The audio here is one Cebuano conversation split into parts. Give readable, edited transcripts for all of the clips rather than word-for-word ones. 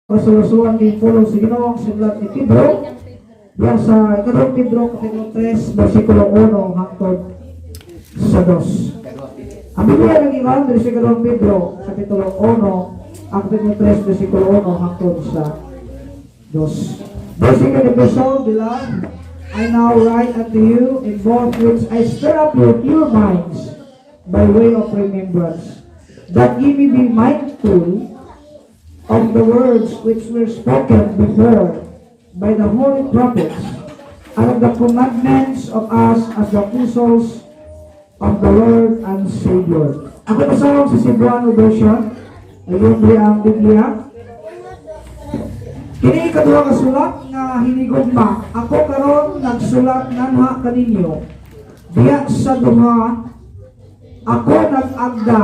Kasulusuan kay pulong sa Ginoo ang sulat ni Pedro. Diyan sa ikaduhang Pedro, Kapitulo 3, versikulo 1 hangtod sa 2. Ang Biblia nag-ingon diri sa ikaduhang Pedro, Kapitulo 1, ang Kapitulo 3, versikulo 1 hangtod sa 2. The second epistle, "Beloved, I now write unto you, in both which I stir up your pure minds by way of remembrance, that ye may be mindful of the words which were spoken before by the holy prophets, and of the commandments of us as the apostles of the Lord and Savior." Ako pasawag sa Cebuano version, ayun di ang Biblia. "Kini ikaduha ka sulat nga hinigugma, ako karon nagsulat nganha kaninyo. Diya sa duha, ako nag-agda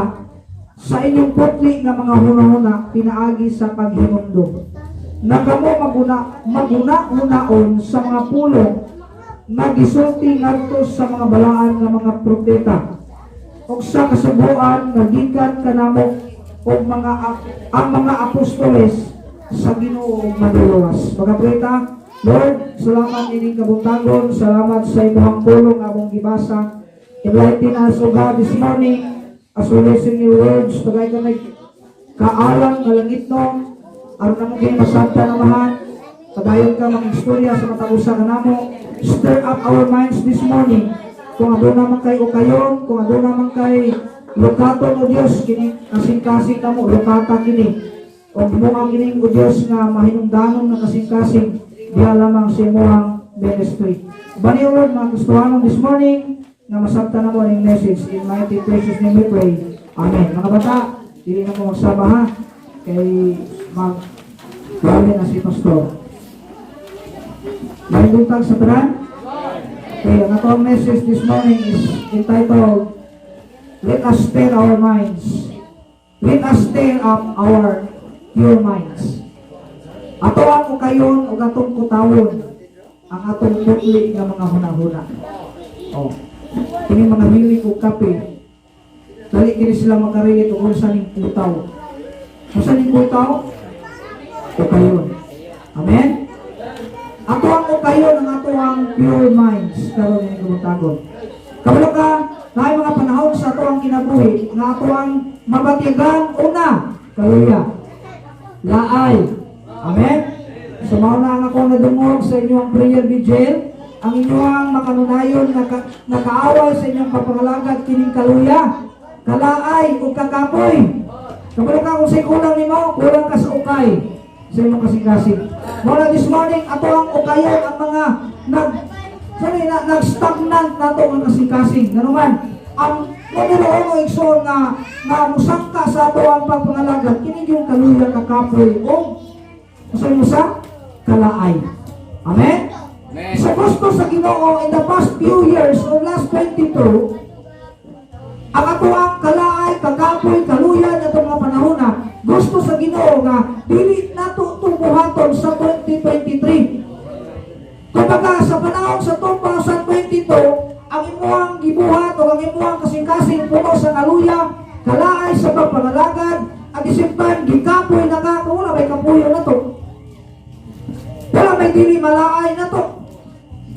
sa inyong putli nga mga hunahuna pinaagi sa paghinumdum. Na kamo maguna hunaon sa mga pulong nga gisulti ngadto sa mga balaan nga mga propeta ug sa kasuguan nga gikan kanamo ug mga ang mga apostoles sa Ginoo ug Manluluwas." Pagkapreta, Lord, salamat ining kabuntagon, salamat sa imong pulong nga among gibasa. Enlighten us, O God, this morning as we listen your words. Tagay kami kaalam nga langitnon, aron namo kini masabtan, Amahan. Padayon ka mag-istorya sa matag usa kanamo. Stir up our minds this morning. Kung aduna man kay ukayon, kung aduna man kay lukaton, O Dios, kini kasing-kasing namo, lukata kini. O mo kining, O Dios, nga mahinungdanon nga kasing-kasing diha lamang sa imong ministry. Bani, O Lord, mga Kristohanon this morning nga masabtan namo ning message. In mighty precious name we pray. Amen. Mga bata, dili na mo magsaba ha. Kay mag Grabe na si Pastor. May buntag sa tanan? Okay, ang atong message this morning is entitled, "Let Us Stir Our Minds." Let us stir up our pure minds. Ato ang ukayon ug atong kutawon ang atong putli nga mga hunahuna. Oh. Kini mga hilig og kape. Dali kini sila makarelate og unsa ning putaw. Unsa ning putaw? Ukayon. Amen? Ato ang ukayon ang ato ang pure minds karon ini kabuntagon. Kabalo ka, naay mga panahon sa ato ang kinabuhi nga ato ang mabatyagan una kaluya. Laay. Amen? So mao na ang akong nadungog sa inyong prayer vigil, ang inyong makanunayon nga nakaaway sa inyong pagpangalagad kining kaluya, kalaay ug kakapoy. Kabalo ka kung sa'y kulang nimo, kulang ka sa ukay sa imong kasing-kasing. Mao na this morning, ato ang ukayon ang mga nag sorry, na, nag-stagnant nato ang kasing-kasing. Ngano man, ang numero uno, igsoon, nga nga musangka sa ato ang pagpangalagad, kini yung kaluya, kakapoy o sa mo sa kalaay. Amen? Amen. Sa gusto sa Ginoo, in the past few years or last 22, ang ato ang kalaay, kakapoy, kaluyan atong mga panahon na gusto sa Ginoo nga dili nato buhaton sa 2023. Kumbaga sa panahon sa 2022, ang imuhang gibuhat o ang imuhang kasing-kasing puno sa kaluya, kalaay sa pagpangalagad, at the same time, gikapoy na ka, kung wala may kapuyo na to. Wala may dili malaay na to.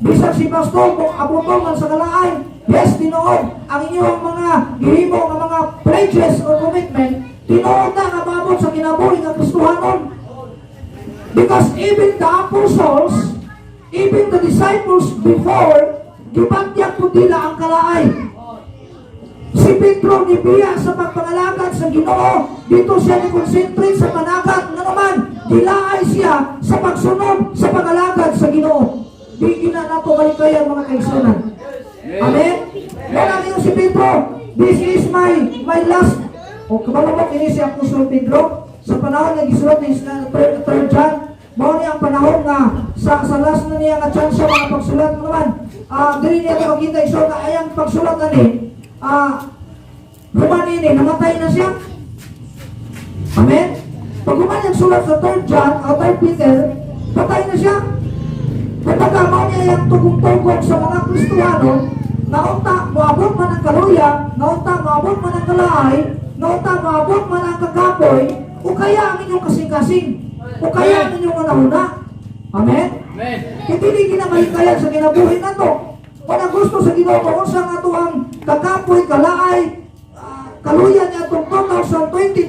Bisan si pastor kung abutongan sa kalaay, yes, tinuod, ang inyong mga gihimo nga mga pledges or commitment, tinuod na nga maabot sa kinabuhi nga Kristohanon. Because even the apostles, even the disciples before, gibatyag po nila ang kalaay. Si Pedro nibiya sa pagpangalagad sa Ginoo. Dito siya ni concentrate sa panagat. Nga naman, dilaay siya sa pagsunod sa pangalagad sa Ginoo. Di gina nato malikayan, mga kaigsunan. Amen? Wala niyo si Pedro. "This is my last." O kabalo mo kini si Apostol Pedro sa panahon nga gisulat ni third John. Mao ni ang panahon nga sa last na niya nga chance sa mga pagsulat naman. Dili niya ito makita iso nga ayang pagsulat ani human ini namatay na siya. Amen? Pag human yung sulat sa third John o third Peter, patay na siya. Kumbaga, mao niya yung tugong-tugong sa mga Kristohano na unta moabot man ang kaluya, na unta moabot man ang kalaay, na unta moabot man ang kakapoy, o kaya ang inyong kasing-kasing. O kaya ang inyong hunahuna. Amen? Amen. Kay dili ginamahikayan sa kinabuhi nato. Wala gusto sa Ginoo kung unsa nga ato ang kakapoy, kalaay, kaluyan niya atong 2022,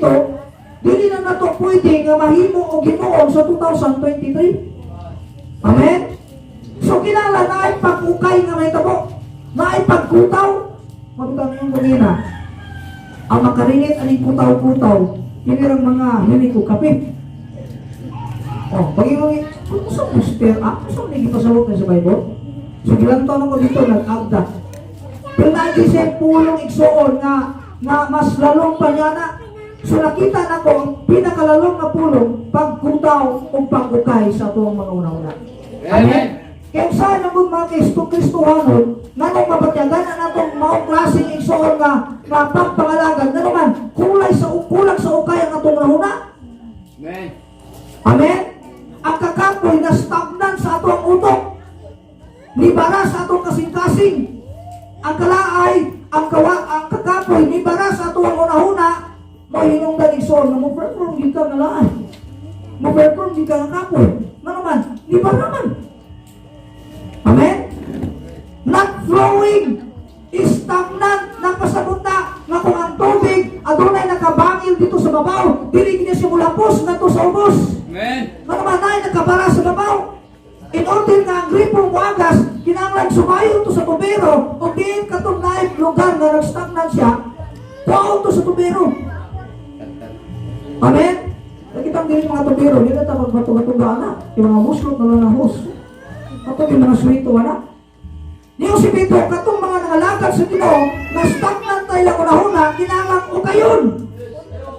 dili na nato pwede nga mahimo o Ginoo sa 2023. Amen? So kinala na ay pag-ukay nga may tabo, na ay pagkutaw. Mabutang yung kumina. Ang makarinit aning kutaw-kutaw, yun ang mga hilig og kape. Oh, pag yung kung sa booster, kung sa gipasabot na sa Bible? So gilantaw na ko dito, nag-agda. Pero naagi siya pulong, igsuon, nga nga mas lalong pa niya na. So nakita na ko ang pinakalalong na pulong, pagkutaw o pag-ukay sa atong mga una-una. Amen. Kaya saan na kung mga Kristo Kristohanon, nganong mabatyagan na natong mao klaseng igsuon nga nga pagpangalagad, nga naman, kulang sa ukay ang atong nahuna. Amen. Amen? Ang kakapoy na stagnan sa atong utok. Nibara sa atong kasing-kasing. Ang kalaay, ang kakapoy, nibara sa atong unahuna, mo hinungdan, igsoon nga mo perform gid ka nga laay. Mo perform gid ka nga kapoy. Nga naman, nibara man. Amen? Not flowing, stagnant, napasabot na nga kung ang tubig adunay nakabangil dito sa babaw, dili gid siya mulapos ngadto sa ubos. Amen. Nga naman ay nakabara sa babaw. In order nga ang gripo moagas, kinahanglan sumayon to sa tubero o diin katong naay lugar nga nagstagnan siya, kuhaon to sa tubero. Amen? Nakita din yung mga tubero, di na ta magbato-batuga na. Yung mga muslot na lang na hose. Katong yung mga swito, wala. Niyo si Pedro, katong mga nangalagad sa Ginoo, na stagnant tayo lang unahuna, kinahanglan o kayon.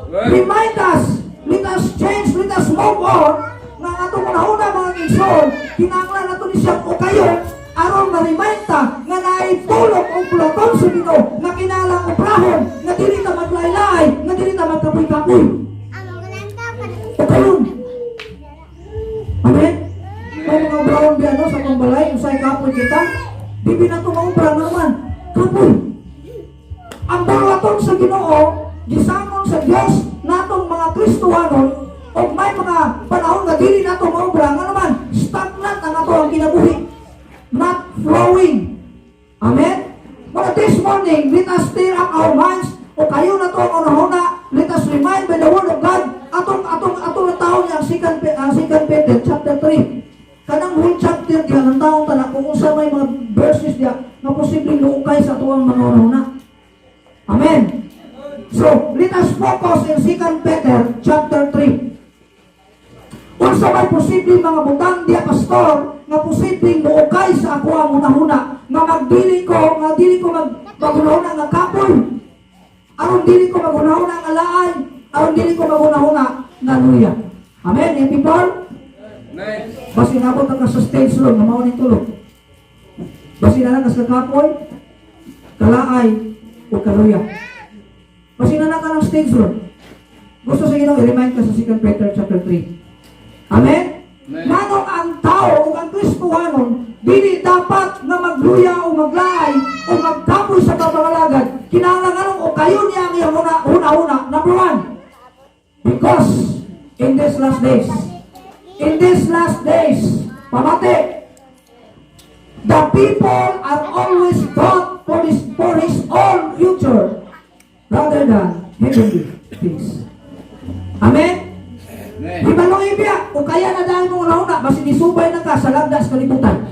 Remind us, let us change, let us move on, nga ang atong unahuna, mga igsoon, kinahanglan nato ni siyang ukayon, aron ma-remind ta nga naay tulong o buluhaton sa Ginoo, nga kinahanglan obrahon, nga dili ta maglaylay, nga dili ta magkapoy-kapoy. Ukayon. Amen? May mga obrahon biya no, sa atong balay, usay kapoy kita, di na ito maobra nga naman, kapoy. Ang buluhaton sa Ginoo, gisangon sa Dios natong mga Kristohanon, o may mga panahon nga dili nato maobra nga naman, stagnant ang ato ang kinabuhi. Not flowing. Amen? But this morning, let us stir up our minds, o kayo na to ang unahuna, let us remind by the word of God, atong taon niya ang second Peter, chapter 3. Kanang whole chapter diya, ang taon tala, kung unsa may mga verses diya, nga posibleng luukay sa atuang mga unahuna. Amen. So, let us focus in 2 Peter chapter 3. Unsa may posibleng mga butang diya, pastor, nga posibleng muukay sa ako ang hunahuna, nga magdili ko, nga dili ko maghunahuna nga kapoy, aron dili ko maghunahuna nga laay, aron dili ko maghunahuna nga luya? Amen, yeah, people? Amen. Basin abot ang ka sa stage ron, nga mao ning tulog. Basin na lang ka sa kapoy, kalaay, o kaluya. Basin na lang ka ng stage ron. Gusto sa Ginoo i-remind ka sa 2 Peter chapter 3. Amen? Amen. Nganong ang tao o ang Kristohanon dili dapat nga magluya o maglaay o magkapoy sa pagpangalagad. Kinahanglan nganong o kayo niya ang iyang una-una. Number one, because in these last days, pamati, the people are always thought for his own future rather than heavenly things. Amen? Amen. Di ba nung ibiya, o kaya na dahil mong una, basin isubay na ka sa lagdas kalibutan.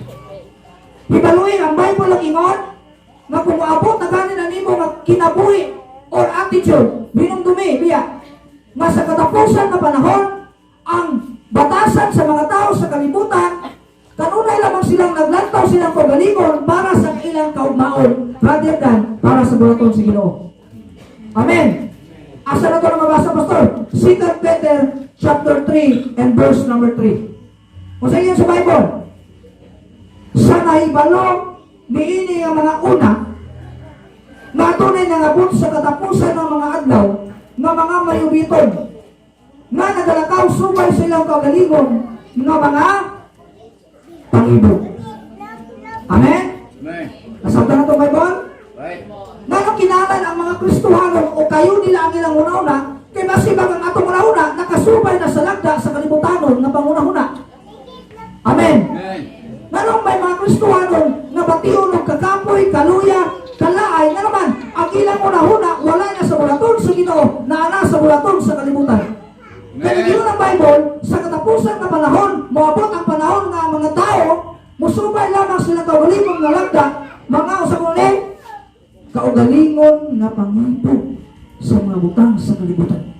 Hibaluin, ang Bible lang ingon, nga kung moabot na gani na nimo nga kinabuhi or attitude, binumdumi, biya, nga sa katapusan na panahon, ang batasan sa mga tao sa kalibutan, kanunay lamang silang naglantaw silang kaugalingon para sa ilang kaugmaon rather than para sa buluhaton sa Ginoo. Amen. Asa na ito na mabasa, Pastor? 2 Peter chapter 3 and verse number 3. Kung sa inyo sa Bible, sa nahibalo niini ang mga una, nga tunay nga ngabot sa katapusan ng mga adlaw nga mga mayubiton, nga nagalakaw subay sa ilang kaugalingon nga mga pangibok. Amen? Amen. Nasabtan na itong Bible? Right. Ngano kinahanglan ang mga Kristohanon o kayo nila ang ilang una-una kay Kay basi bang ang atong hunahuna nakasubay na sa lagda sa kalibutanon nga panghunahuna. Amen. Amen. Nganong may mga Kristohanon nga bation og kakapoy, kaluya, kalaay, nga naman, ang ilang hunahuna wala na sa bulaton sa Ginoo, naa na sa bulaton sa kalibutan. Kaya Amen. giingon ang Bible, sa katapusan ng panahon, moabot ang panahon nga ang mga tao, musubay lamang sila kaugalingon nga lagda, mga usa kung kaugalingon nga pangibo sa mga butang sa kalibutan.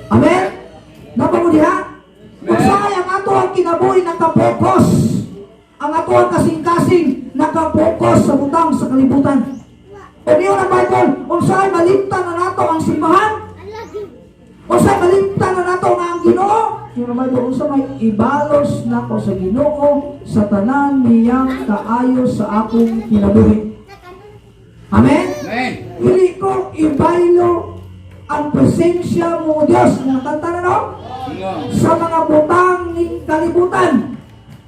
Amen? Napa mo diha? Kung saan ang ato ang kinabuhi nakapokus, ang ato ang kasing-kasing nakapokus sa butang sa kalibutan. O niyo ang Bible, unsay malimtan na nato ang simbahan, unsay malimtan na nato nga ang Ginoo, yung Bible, unsa may ibalos nako sa Ginoo sa tanan niyang kaayo sa akong kinabuhi. Amen? Amen. Dili ko ibaylo ang presensya mo, Diyos. Mga kanta na, no? No. Sa mga butang ning kalibutan.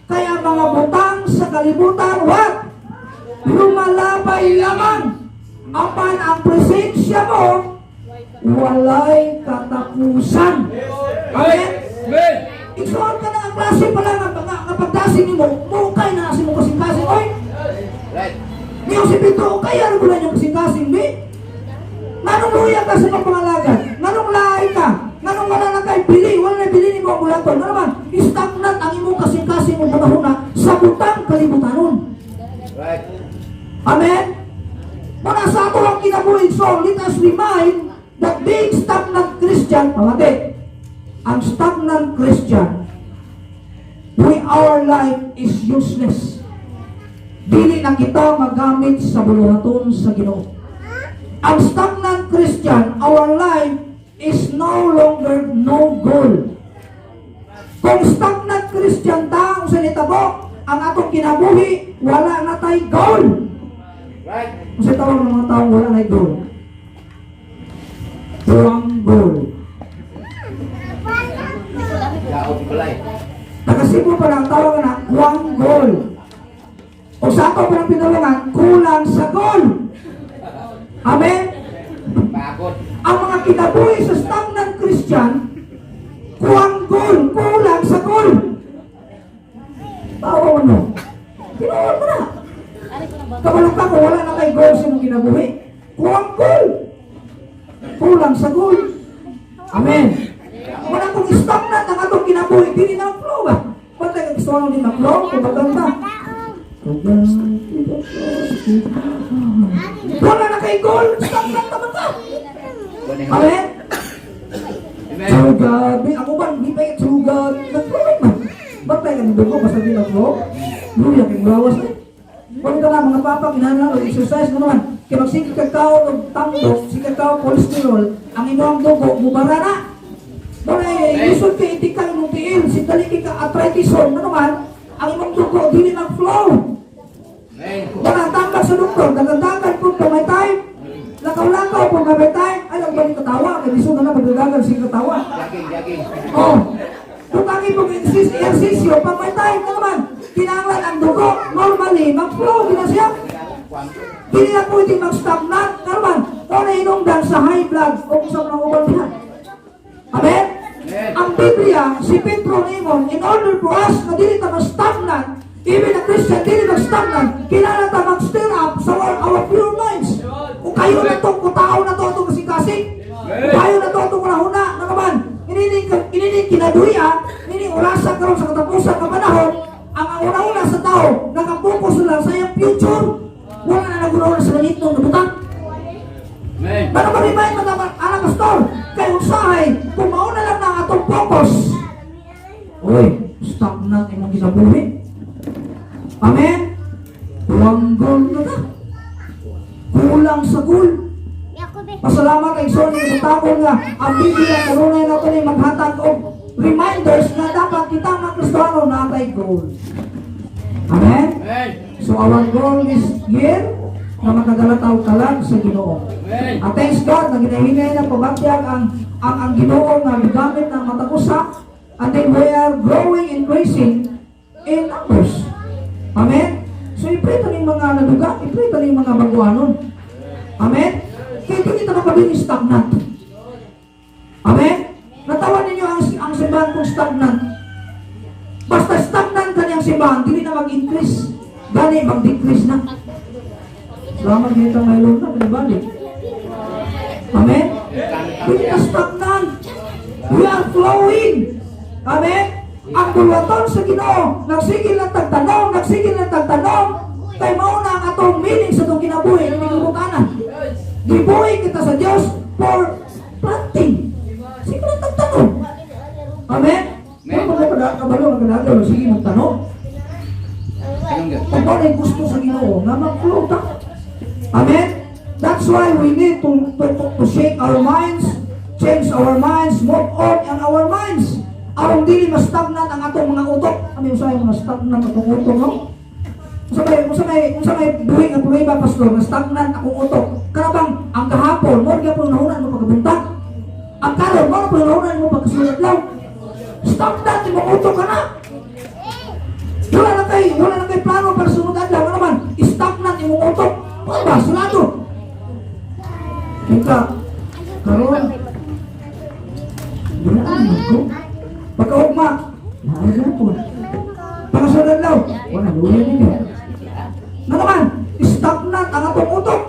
Kaya mga butang sa kalibutan, what? Lumalabay lamang. Apan ang presensya mo, walay katapusan. Amen? Amen. Igsoon ka na ang klase pa lang ang nga pagdasig nimo, mukay na si mo kasing-kasing. Oy, Right. niyo si Pedro, kaya ano lang yung kasing-kasing, bi? Nganong luya ka sa pagpangalagan? Nganong laay ka? Nganong wala na kay bili? Wala na bili nimo ang bulaton. Ano naman? Stagnant ang imong kasing-kasing o panahona sa butang kalibutanon. Right. Amen? Muna sa ato ang kinabuhi. So, let us remind that being stagnant Christian, pamati, ang stagnant Christian, our life is useless. Dili na kita magamit sa buluhaton sa Ginoo. Ang stagnant Christian, our life is no longer no goal. Kung stagnant Christian ta, ang salita mo, ang atong kinabuhi, wala na tay goal. Right. Kung sa tawag ng mga taong wala na goal. Puwang goal. Daot balay. Taga Cebu pa lang tawag na kuwang goal. O sa ato pa lang pinulungan, kulang sa goal. Amen? Pagod. Ang mga kinabuhi sa stagnant Christian, kuwang goal, kulang sa goal. Tawa mo. Tinuod mo na. Kabalo ka kung wala na kay goal sa imong kinabuhi. Kuwang goal. Kulang sa goal. Amen. Wala kung stagnant ang atong kinabuhi, dili na flow ba? Pantay ka gusto mo di ma-flow, kung maganda. Wala na kay goal, stagnant naman ka. Amen. Amen. To God, be, ako ba, di pa to God, nag-flow man. Bantay ka ng dugo, basta di nag-flow. Luya, kay mulawas eh. Kung ka na, mga papa, kinahanglan og exercise mo naman. Kaya magsige ka kao og tambok, sige kao cholesterol, ang imong dugo, mubara na. Muna eh, lisod kay itikang imong tiil, si dali kay ka arthritis, ano naman, ang imong dugo, dili mag-flow. Amen. Wala tambak sa doktor, dagandagan po kung may time. Lakaw-lakaw po may time. Ay, ang balik katawa, kay lisod na na magdadagan sige katawa. Jogging, jogging. Oh. Kung ang imong ehersisyo, pag may time na naman, kinahanglan ang dugo, normally, mag-flow, di na siya. Dili na pwede mag-stagnant. Karoon, o na hinungdan sa high blood o kung sa mga uban diha. Amen? Amen. Ang Biblia, si Pedro ningon, in order for us na dili ta mag-stagnant, even a Christian dili mag-stagnant, kinahanglan ta mag-stir up sa our pure minds. Kung kayo na to, kung tao na to, itong kasing-kasing, kung kayo na to, itong hunahuna, na naman, ini kinabuhi, ini orasa karon sa katapusan ng panahon, ang una-una sa tao, nakapokus na lang sa iyang future, wala na nag-una sa langit ng nabutang. Amen. Para ma-remind mo naman, anak pastor, kay usahay, kung mauna lang na ang atong focus, uy, stop na imong kinabuhi. Amen? Kulang goal na ka. Kulang sa goal. Pasalamat kay Sony ng nga ang Biblia kanunay na ito ni maghatag og reminders na dapat kita mga Kristiyano natay goal. Amen? Amen. So our goal is year na makadala tayo kalag sa Ginoo. Amen. At thanks God na ginahinay na pabatyag ang Ginoo nga gigamit ng matag usa, and then we are growing, increasing in numbers. Amen? So i-pray ta ning mga naduga, i-pray ta ning mga baguanon. Amen? Kaya hindi kita makabiling stagnant. Amen? Basta stagnant kaniyang simbahan, dili na mag-increase. Gani, mag-decrease na. Salamat dito, my Lord, na pinabalik. Amen? Dili na stagnant. We are flowing. Amen? Ang buluhaton sa Ginoo, nagsigil lang tagtanom, nagsigil lang tagtanom, kay mao na ang atong meaning sa atong kinabuhi nga kalibutan. Gibuhi kita sa Dios for planting. Sige lang tagtanom. Amen? Amen. Kung mga kabalo nga kadagaw, sige magtanom. Anong gan? Kung mao na gusto sa Ginoo nga mag-flow ta. Amen? That's why we need to shake our minds, change our minds, move on in our minds. Aron dili mas-stagnant ang atong mga utok. Ano yung mga stagnant atong utok, no? Unsa may buhi nga prueba, pastor, nga stagnant akong utok? Kana bang ang kahapon mo gyapon nahunan mo pagkabuntag? Ang karon mo gyapon nahunan mo pagkasunod lang. Stagnant imong utok ka na. Wala na kay plano para sunod adlaw. Ano man, stagnant imong utok. Ano ba? Sulado. Kita, karon, wala naman ko. Pagkaugma, naa po. Pagkasunod adlaw, wala, luya ninyo. Ano naman, stagnant ang atong utok.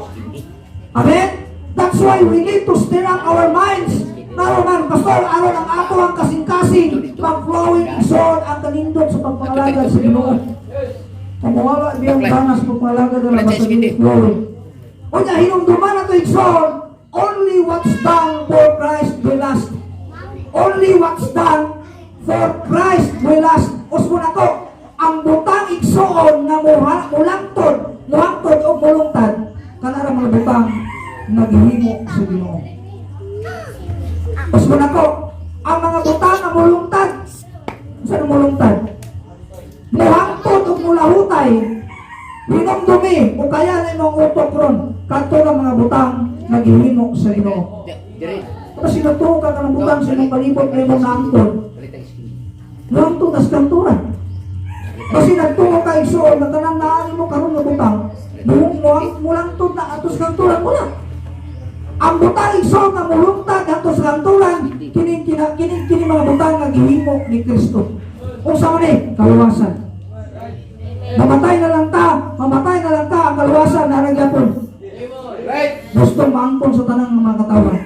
Amen? That's why we need to stir up our minds. Naro man, pastor, aron ang ato ang kasing-kasing, mag-flowing igsoon ang kanindot sa pagpangalagad sa Ginoo. Kung mawala diyang ganas pagpangalagad na basta dili flowing. Unya, hinumduman na ito, igsoon, only what's done for Christ will last. Only what's done for Christ will last. Usbon ako, ang butang, igsoon, nga mulangtod, muhangtod o mulungtad, kanara mga butang naghihimo sa Ginoo. Usbon ako, ang mga butang nga mulungtad, saan mulungtad? Muhangtod o mulahutay, hinumdumi, o kaya na imong utok ron, kadto ng mga butang naghihimo sa Ginoo. Dire. Tapos sinuturo ka ka ng butang sa imong palibot na imong naangkon. Naangtod tas kanturan. Kasi nagtuo ka, igsoon, na kanang naan mo karon nga butang, mulangtod na atos kanturan mo na. Ang butang, igsoon, nga mulungtad atos kanturan, kining kina kining kini mga butang nga gihimo ni Kristo. Unsa man ni? Kaluwasan. Mamatay na lang ta, mamatay na lang ta, ang kaluwasan naa ra gyapon. Gusto maangkon sa tanang mga katawan.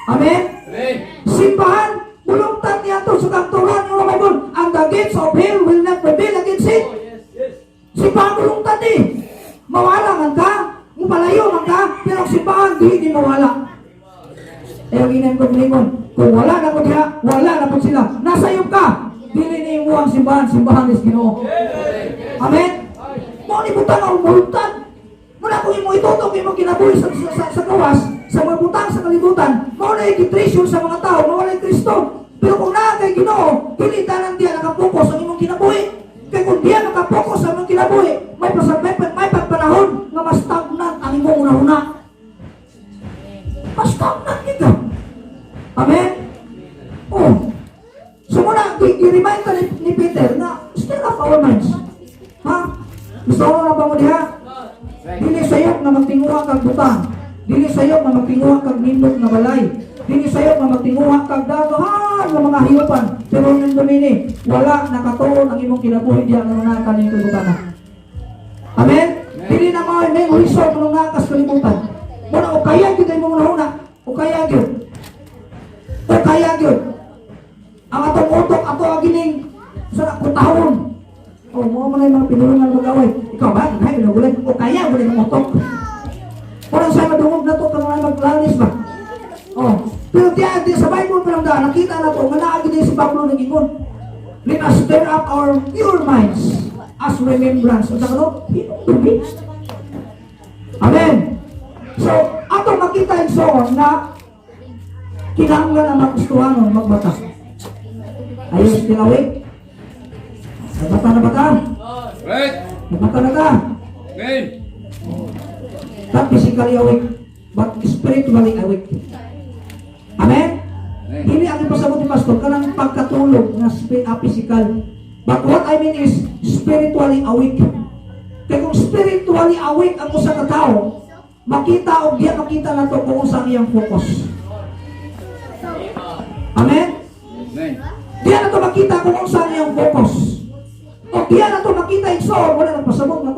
Amen? Amen. Simbahan, mulungtad niya to sa kanturan ng Bible. And the gates of hell will not prevail against it. Simbahan mulungtad eh. Mawala man ka, mupalayo man ka, pero ang simbahan di ni mawala. Eh, ang inang ko lingon, kung wala na ko diha, wala na po sila. Nasa iyo ka, dili ni mo ang simbahan, simbahan is Ginoo. Amen? Mao ni butang ang mulungtad. Muna kung imo itutok imo kinabuhi sa gawas, sa mga butang sa kalibutan, mao na i-treasure sa mga tao, mao na Kristo. Pero kung naa kay Ginoo, dili tanan diya nakapokus ang imong kinabuhi. Kay kung diya nakapokus ang imong kinabuhi, may pagpanahon nga mas stagnant ang imong una-una. Mas stagnant kita. Amen? Oh. So muna, gi-remind ka ni Peter na stir up our minds. Ha? Gusto ko na ba mo diha? Dili sayop nga magtinguha kag butang. Dili sayop nga magtinguha kag nindot nga balay. Dili sayop nga magtinguha kag daghan nga mga hiupan. Pero yung dumini, wala nakatuon ang imong kinabuhi diya nga naa kaning kalibutan. Amen? Dili na mao may reason nga naa kas kalibutan. Muna o kaya gyud imong una o kaya gyud. O kaya gyud. Ang atong utok ato ang gining sa kutahon. O mo man ay mga pinulungan mag-away. Ikaw ba? Ay, nagulay. O kaya mo ng utok. Parang sa madungog na to, kanang maglalis ba? Oh. Pero diyan, di sa Bible pa lang da, nakita na to, nga naa gyud si Pablo nag-ingon. Let us stir up our pure minds as remembrance. Unsa ka no? Hinumdumi. Amen. So, ato makita, igsoon, na kinahanglan ang mga Kristohanon magbata. Are you still awake? Nagbata na ba ka? Right. Nagbata na ka? Amen. Not physically awake, but spiritually awake. Amen? Amen. Dili ang ipasabot ni Pastor, kanang pagkatulog nga physical. But what I mean is spiritually awake. Kaya kung spiritually awake ang usa ka tawo, makita o diya makita na to kung unsa ang iyang focus. Amen? Amen. Diya na to makita kung unsa ang iyang focus. Kung diya na to makita, igsoon, wala nang pasabot nga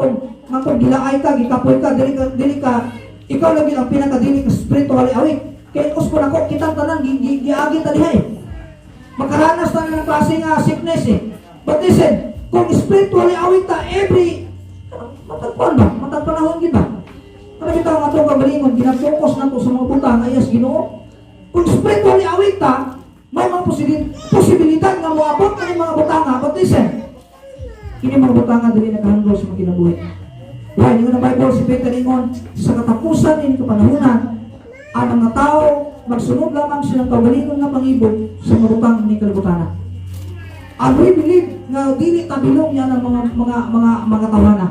kung gilaay ka, gikapoy ka, dili ka, ikaw lagi ang pinakadili ka spiritually awake. Kaya usko nako, kitang tanan, giagi ta diha eh. Makaranas ta ng klase nga sickness eh. But listen, kung spiritually awake ta, every, matagpuan ba? Matag panahon gid ba? Kana bitaw nga atong kagalingon, gina-focus nato sa mga butang, ayas Ginoo. Kung spiritually awake ta, may mga posibilidad nga moabot na mga butanga, but listen, kini mga butanga dili nakahandle sa mga kinabuhi. Why? Ingon ang Bible, si Peter ingon, sa katapusan ini kapanahunan, ang mga tao magsunod lamang silang kaugalingon nga pangibot sa mga butang ni kalibutana. And we believe nga dili ta bilong yan ang mga tawana.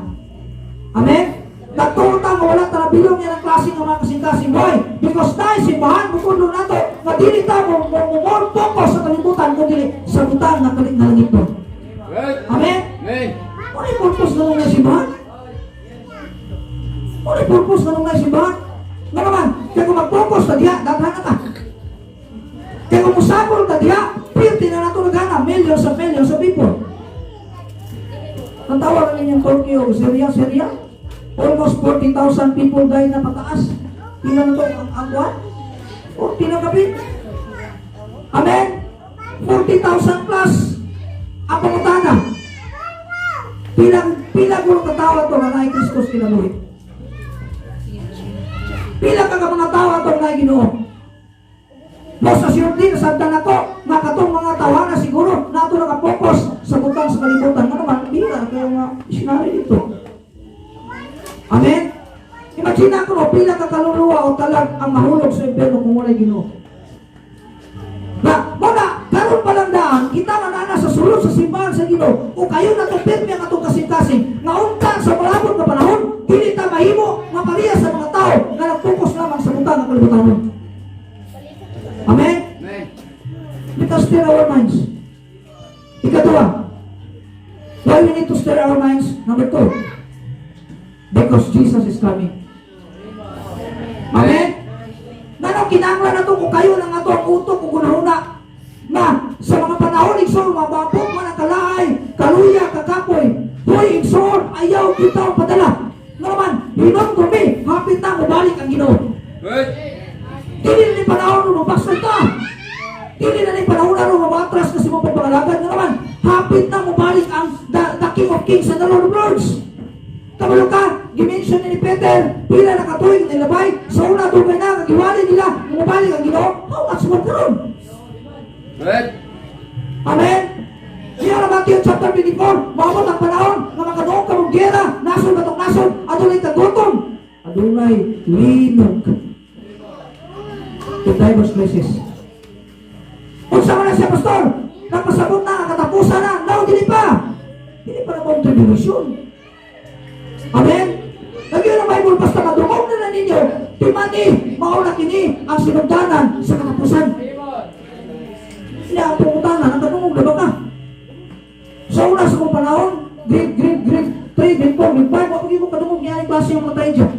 Amen? Nagtuo ta nga wala ta bilong yan ang klase ng mga kasing-kasing. Why? Because tayo simbahan, mutudlo nato nga dili ta mo more focus sa kalibutan kung dili sa butang nga kalit nga langit. Right. Amen? Amen. Ano yung purpose nga nung simbahan? Ano yung purpose nga nung simbahan? Nga naman, kaya kung mag-focus ta diha, daghan na ta. Kaya kung musabol ta diha, pirti na nato nagana, millions of people. Ang tawag na ninyong Turkey o Syria, Syria, almost 40,000 people died na pataas. Pila na to ang kuwan? 40 na gabi. Amen? 40,000 plus ang pangutana. Pila ko katawa to nga naay Kristus kinabuhi? Pila ka mga tawa to nga naay Ginoo? Most assuredly, nasabtan ako, nga katong mga tawana siguro, nato nakapokus sa butang sa kalibutan. Nga naman, pila na kayo nga missionary dito. Amen? Imagine ako, no, pila ka kaluluwa o talag ang mahulog sa impyerno kung walay Ginoo. Na, wala, karon pa lang daan, kita nga nana sa sulod sa simbahan sa Ginoo, o kayo na itong pirmi ang atong kasing-kasing, nga unta sa malabot nga panahon, dili ta mahimo nga pareha sa mga tao nga nagpokus lamang sa butang ng kalibutan. Amen? Amen. Let us stir our minds. Ikadua, why we need to stir our minds? Number two, because Jesus is coming. Amen? Ngano kinahanglan nato kung kayo nang ato ang utok ug hunahuna na sa mga panahon, igsoon, mababot man ang kalaay, kaluya, kakapoy. Hoy, igsoon, ayaw kita ang padala. Nga naman, hinumdumi, hapit na mubalik ang Ginoo. Right. Dili na ni panahon mo mabasag ka. Dili na ni panahon na mamatras kasi mo pagpangalagad. Nga naman, hapit na mubalik ang the King of Kings and the Lord of Lords. Kabalo ka, gimension ni Peter, pila na katuig nilabay, sa una dugay na, kagiwali nila, mubalik ang Ginoo, how much more karon? Right. Amen? Siya na Matthew chapter 24, maabot ang panahon nga makaduog ka mong gera, nasod katong nasod, adunay kagutom, adunay linog. In diverse places. Unsa man na siya, pastor? Nagpasabot na, ang katapusan na. No, dili pa. Dili pa na tribulation. Amen? Lagi ang Bible, basta madungog na na ninyo, timani, mao na kini ang sinugdanan sa katapusan. Hindi ang pangutana, nakadungog na ba ka? Sa una sa kong panahon, grade 3, grade 4, grade 5, wag mo kadungog niya ang klase yung mga tayo dyan.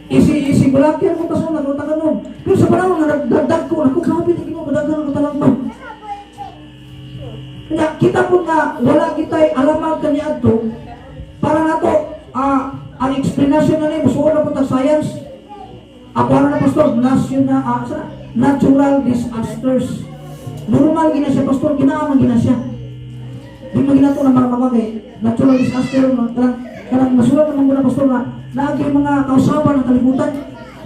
Easy, easy, balakyan mo taso, nagpunta ka nun. Pero sa panahon nga nagdagdag ko, naku, grabe na ginoo, kadagdag ng katalang ba? Kaya kita po nga, wala kita'y alamag kaniadto, para nato, ang explanation na niya, musuon na po tag science. Ako ano na, pastor, national, natural disasters. Normal gina siya, pastor, ginaaman gina siya. Di man ginato na mga mamagay. Natural disaster, mga kanang masulat naman mo na, pastor, na naagi mga kausaban ng kalibutan.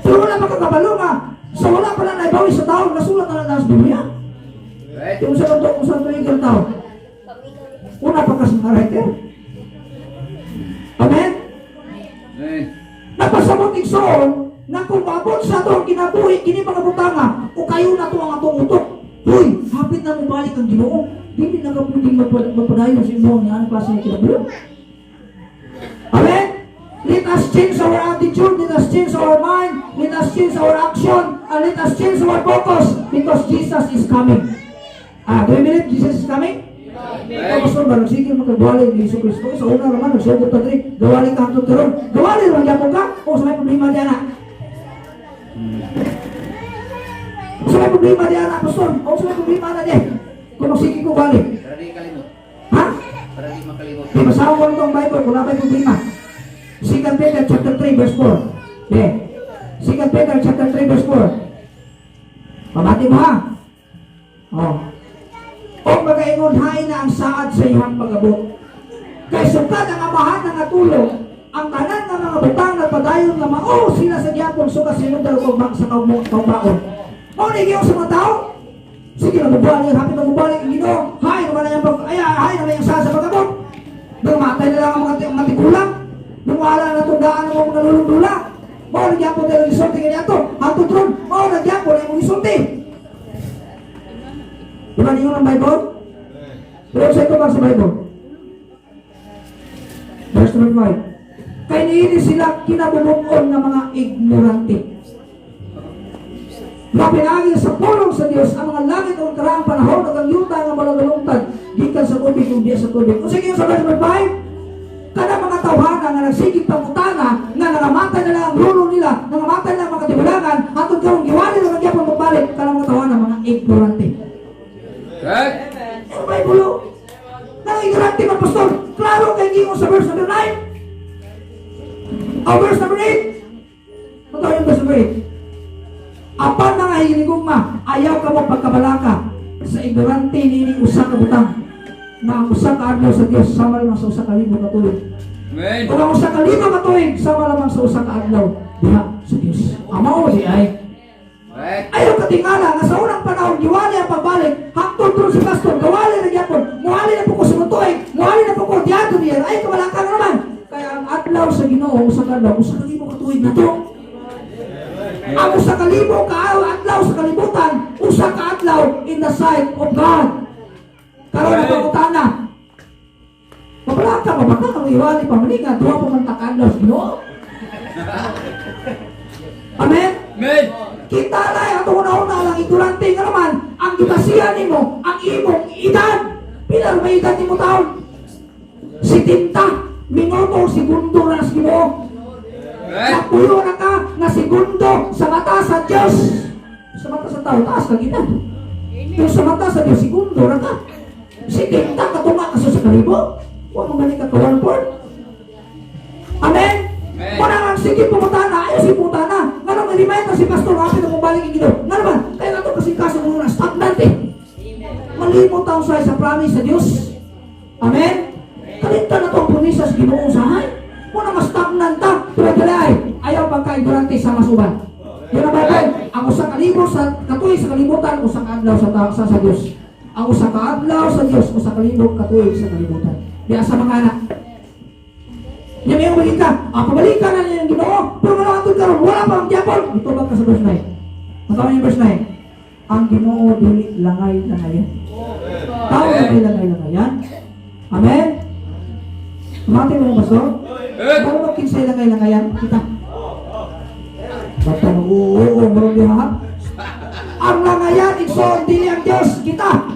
Pero wala makakabalo nga, sa wala pa lang naibawi sa tao, nasulat na lang sa Biblia. Right. Yung sa kanto, kung saan tuwing tao. Una pa kasi mga writer. Amen? Amen. Nagpasabot igsoon na kung maabot sa ato ang kinabuhi, kini mga butanga, o kayo na to ang atong utok. Uy, hapit na mobalik ang Ginoo. Dili na ka pwedeng magpadayon sa imong nga anong klase ng kinabuhi. Amen? Let us change our attitude, let us change our mind, let us change our action, and let us change our focus because Jesus is coming. Ah, do you believe Jesus is coming? Right. Oh, pastor, barang sige magkagwali ni Jesu Kristo. Sa una naman, nagsugot ta diri. Gawali ka hangtod karon. Gawali naman gyapon ka. O sa may problema diyan na. Sa may problema diyan na, pastor. O sa may problema na diyan. Kung magsige ko wali. Ready kalimot. Ha? Makalimot. Di ba sa ko itong Bible kung may problema. 2 Peter chapter 3 verse 4. Di. 2 Peter chapter 3 verse 4. Pamati mo ha. Oh. O magaingon hain na ang saad sa iyang pag-abot. Kay sukad ang amahan nga natulog, ang tanan nga mga butang nagpadayon nga mao sila sa gyapon suka sinundal og bang sa kaubaon. Mao ni giyon sa mga tao. Sige na mubalik, hapit na mubalik ang Ginoo. Hay naman na yung pag ay hay naman yung saad sa pag-abot. Dumatay na lang ang mga tigulang. Nung wala na tundaan ng mga nalulundula. Mao na gyapon tayo gisulti kaniadto. Hangtod ron, mao na gyapon ang imong gisulti. Di ba ninyo ng Bible? Pero sa ito ba sa Bible? Verse number 5. Kay niini sila kinabubukon ng mga ignorante. Nga pinaagi sa pulong sa Dios ang mga langit ug karaang panahon ug ang yuta nga malalungtad gikan sa tubig ug diya sa tubig. Kung sige sa verse number 5, kada mga tawhana nga nagsigig pangutana nga nangamatay na lang ang rulo nila, nangamatay na ang mga katibulangan, hangtod karon giwali na lang gyapon magbalik kanang mga tawhana mga ignorante. Right. Ano ba yung bulo? Nang ignorante man, pastor. Klaro kay gingon sa verse number 9. O verse number 8. Ano yung verse number 8? Apan mga hinigugma, ayaw ka mo pagkabalaka sa ignorante nini usa ka butang na ang usa ka adlaw sa Dios sama lamang sa 1,000 ka tuig. Amen. Kung ang 1,000 ka tuig sama lamang sa usa ka adlaw diha sa Dios. Amao di ay. Right. Ayaw katingala nga sa unang panahon giwali ang pagbalik hangtod ron si pastor gawali na gyapon muhali na po ko sa tuig, muhali na po ko diadto niya ay kabalaka na naman kaya ang adlaw sa Ginoo usa ka adlaw 1,000 ka tuig na to. Ang 1,000 ka adlaw sa kalibutan, usa ka adlaw in the sight of God. Karon na pangutana, mabalaka pa baka kang iwali pa maninga duha pa man ta ka adlaw sa Ginoo. Amen. Amen. Kita na ang una-una lang ignorante nga naman ang gibasihan nimo ang imong edad. Pila may edad nimo taon? 70 minuto segundo na sa Ginoo. Right. Napuyo na ka nga segundo sa mata sa Dios. Sa mata sa tao, taas kag edad. Pero sa mata sa Dios, segundo na ka. 70 ka tunga ka sa kalibo. Wa mo gani ka ka one fourth. Amen. Amen. Wala nga sige pumutana, ayaw si pumutana. Nga naman remind na si Pastor, hapit na mabalik ang Ginoo. Nga naman, kaya nga ito kasi kaso mo na stagnant eh. Malimot ang sa promise sa Dios. Amen? Kalinta na to ang promisa sa Ginoo sahay. Muna mas stagnant ta, pero dali ayaw pagka-ignorante sa masuban. Yun ang Bible. Ang 1,000 sa katuig sa kalibutan, usa ka adlaw sa Dios. Ang usa ka adlaw sa Dios, 1,000 katuig sa kalibutan. Di asa mga anak. Nya may balik ka. Ang pabalikan na niya ng Ginoo. Pero wala atong karon, wala pa ang gyapon. Ito ba ka sa verse 9? Matawa yung verse 9. Ang Ginoo dili langay langayan. Tao na dili langay langayan. Amen. Mati mo, pastor? Right. Ano ba kinsay langay langayan? Kita. Basta oo, oo, meron di ha? Ang langayan, igsoon, dili ang Diyos, kita.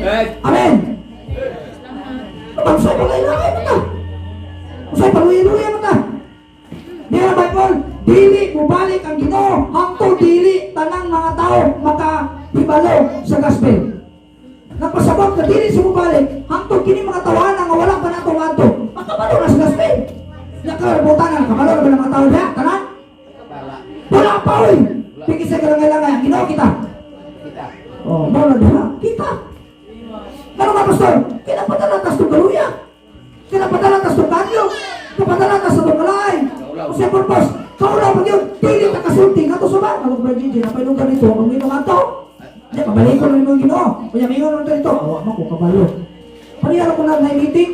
Right. Amen. Unsay palay-langay mo ta? Unsay paluya-luya mo ta? Di na Bible, dili mubalik ang Ginoo hangtod dili tanang mga tao makahibalo sa gospel. Nagpasabot na dili siya mubalik hangtod kini mga tawana nga wala pa nato adto. Makabalo na sa gospel. Nakarabutan na nakabalo na ba ng mga tao diha? Tanan? Wala pa oy. Pigi sa kalangay-langay ang Ginoo kita. Kita. Oh, mo na diha. Kita. Ano nga, pastor? Kinapadala tas itong kaluya. Kinapadala tas itong kanyo. Kinapadala tas itong kalay. Kung siya purpose, kaulaw pag yun, dili ta kasulti. Nga to suba. Ako ba, Gigi, napainom ka nito. Kung minum ato. Hindi, pabalik ko na yung Ginoo. Kanya, mingon na dito. Oh, ama ko, kabalo. Paniyaro ko na na meeting.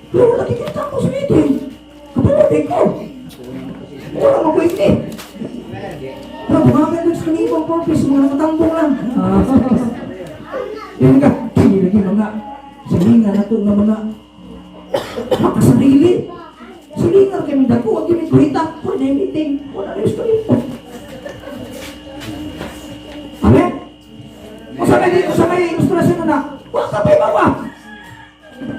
Pero nakikita ko sa meeting. Kabalo, di ko. Wala mo ko ini. Pero bumagal dun sa kanibang purpose, mga nakatambong lang. Ah. Yun ka, kini lagi mga silingan na to nga mga makasarili. Silingan kami dako, wag kami kuhita. Wala na meeting, wala na yung Amen? Usa may ilustrasyon na, wa ka pa'y bawa.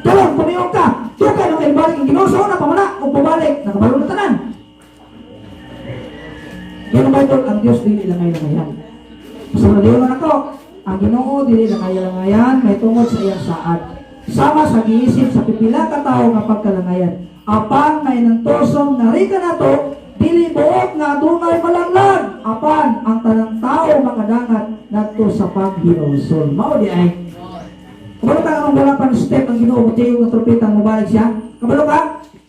Karon, kumiyon ka, dugay na kayo balik ang Ginoo sa una, pamana, kung pabalik, nakabalo na tanan. Yan ang Bible, ang Diyos dili langay langayan. Basta na Diyo na ako, ang Ginoo dili langay langayan, may tungod sa iyang saad. Sama sa giisip sa pipila ka tawo nga pagkalangayan. Apan mainantuson nga ri kanato, dili buot nga adunay malaglag, apan ang tanang tao makadangat ngadto sa paghinulsol. Mao di ay. Kabalo ka nga wala pa step ang Ginoo mo nga trumpeta, mobalik siya. Kabalo ka?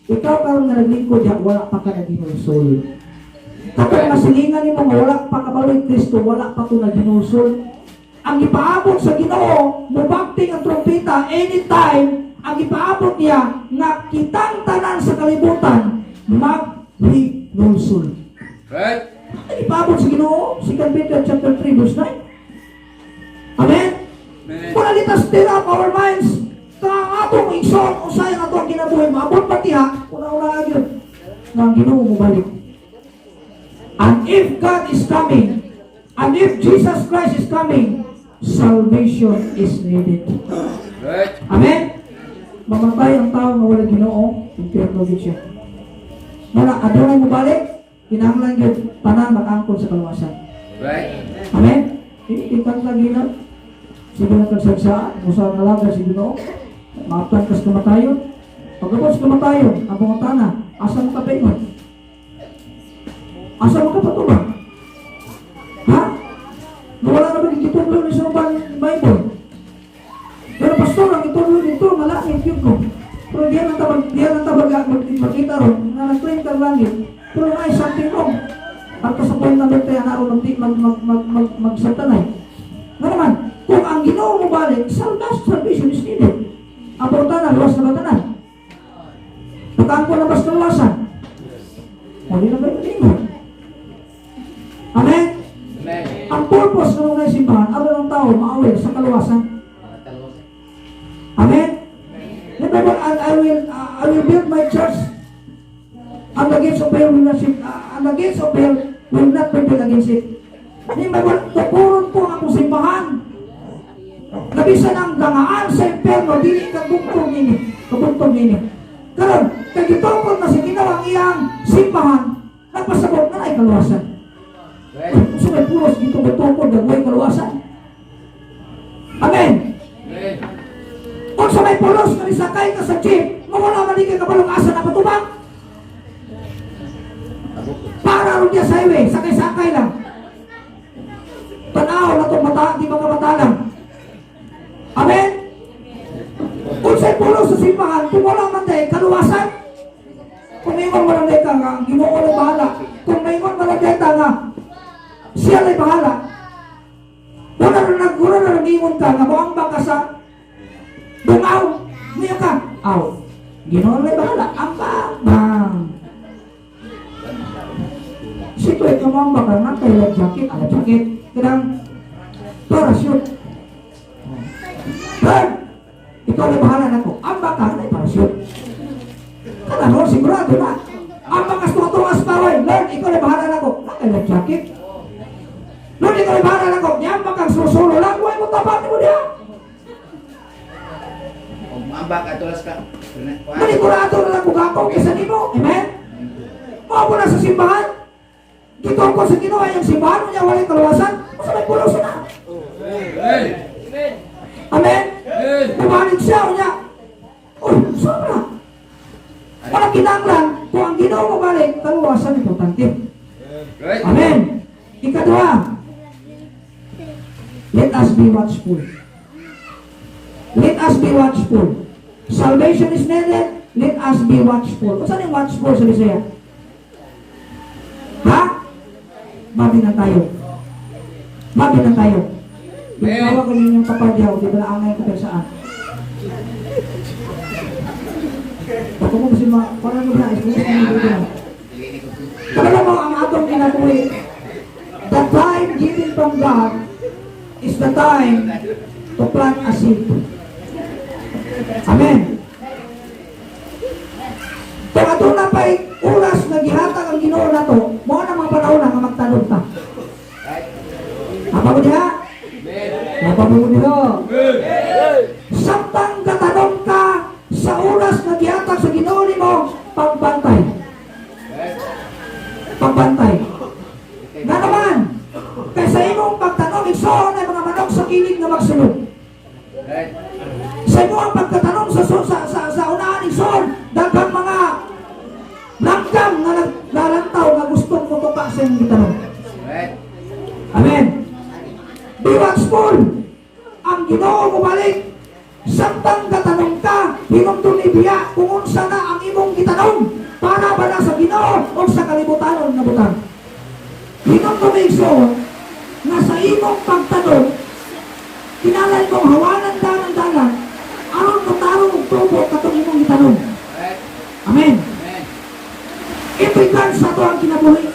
Ikaw karon nga naglingkod diha, wala pa ka naghinulsol. Katong masilingan nimo nga wala pa kabalo Kristo, wala pa to naghinulsol. Ang ipaabot sa Ginoo, mubakting ang trumpeta anytime, ang ipaabot niya nga kitang tanan sa kalibutan maghinulsol. Right. Ang ipaabot sa Ginoo, 2 Peter chapter 3 verse 9. Amen. Amen. Wala, let us stir up our minds. Ka ang atong igsoon, usay ang atong kinabuhi, maabot pa diha, una-una gyud nga ang Ginoo mobalik. And if God is coming, and if Jesus Christ is coming, salvation is needed. Right. Amen? Mamatay ang tao nga wala Ginoo, impyerno gyud siya. Wala, adunay mobalik, kinahanglan gyud tanan makaangkon sa kaluwasan. Right. Amen? Ikan lagi na. Sige na kang sagsaan, musa ang alaga sa Ginoo. Maaptan kas kamatayon. Pagkabot sa kamatayon, ang pangutana, asa mo ka paingon? Asa mo ka patubang? Ha? Wala na ba gitudlo ni sa ubang Bible? Pero pastor, ang itudlo dito, malangit yun ko. Pero diyan ang tabag makita ron, nga nag-claim ka langit. Pero may something wrong. At sa point number 3, naroon mag, mag, mag, mag, mag, magsatanay. Nga naman, kung ang Ginoo mo balik, salvation is needed. Ang pangutana, luwas na ba tanan? Pagkaangkon na ba sa kaluwasan? O, di na ba yung? Amen? Amen. Ang purpose ng mga simbahan, aron ang tao maawil sa kaluwasan. Amen? Remember, and I will build my church, and the gates of hell will not, and the gates of hell will not prevail against it. Remember, tukuron ko ang akong simbahan. Nabisan ang dangaan sa impyerno, dili kabugtong nini. Kabugtong nini. Karon, kay gitukod na sa Ginoo ang iyang simbahan, nagpasabot na ay kaluwasan. Right. Kung may pulos dito tukod, gagawin kaluwasan. Amen. Amen. Kung sa may pulos nga nisakay ka sa jeep, mawala man di ka kabalong asa na patubang. Para ron diya sa highway, sakay-sakay lang. Tanaw na itong mata, di ba kamatalan? Amen? Kung sa pulos sa simbahan, kung wala man dahil kaluwasan, kung maingon mo lang dahil ka nga, ang Ginoo lang bahala. Kung maingon mo lang dahil ka nga, siya lang bahala. Wala na nag-ingon ka nga, moambak ka sa bungaw, ngayon ka, aw, Ginoo lang bahala, ambak, bang. Situate ka mo ambak ka nga, kay life jacket, ala jacket, kanang parachute. Lord, ikaw na bahala nako. Ambak ka, na parachute. Kana no, sigurado na. Ambak kas tungas paway. Lord, ikaw na bahala nako. Na kay life jacket. Lord, ikaw na bahala nako. Niambak kang susulo lang, way mo tapat mo diha. Kung maambak atulas ka. Manigurado na lang kung gakaw kaysa nimo. Amen? Mao na sa simbahan. Dito ko sa Ginoo ang simbahan niya walay kaluwasan. Usa may pulos na. Amen. Amen? Amen. Bumalik siya unya. Uy, sobra. Wala kinahanglan kung ang Ginoo mo balik, kaluwasan importante. Right. Amen. Ikaduha, let us be watchful. Let us be watchful. Salvation is needed. Let us be watchful. Kung saan yung watchful sa Bisaya? Ha? Mabi na tayo. Mabi na tayo. Amen. Tawag ko ninyong kapadyaw, di ba naangay ko pero saan? Baka mo kasi ma... Parang mo na, Kabalo mo ang atong kinabuhi. The time given from God is the time to plant a seed. Amen. Kung aduna pa'y oras nga gihatag ang Ginoo nato, mao na mga panahon na nga magtanom ta. Apa mo diha? Amen. Apa mo diha? Amen. Samtang gatanom ka sa oras nga gihatag sa Ginoo nimo, pagbantay. Right. Pagbantay. Nga naman, kay sa imong pagtanom, igsoon ay mga manok sa kilid nga magsulod. Right. Sa imong pagkatanom, Gitanom sa unahan igsoon, daghang mga langgam nga naglalantaw nga gustong mutuka sa imong gitanom. Right. Amen. Be watchful. Ang Ginoo mobalik. Samtang gatanom ka, hinumdum ibiya kung unsa na ang imong gitanom para ba na sa Ginoo o sa kalibutanon nga butang. Hinumdum, igsoon, nga sa imong pagtanom, kinahanglan mong hawanan dalan dalan aron motarong og tubo katong imong gitanom. Right. Amen. Amen. In regards sa ato ang kinabuhi.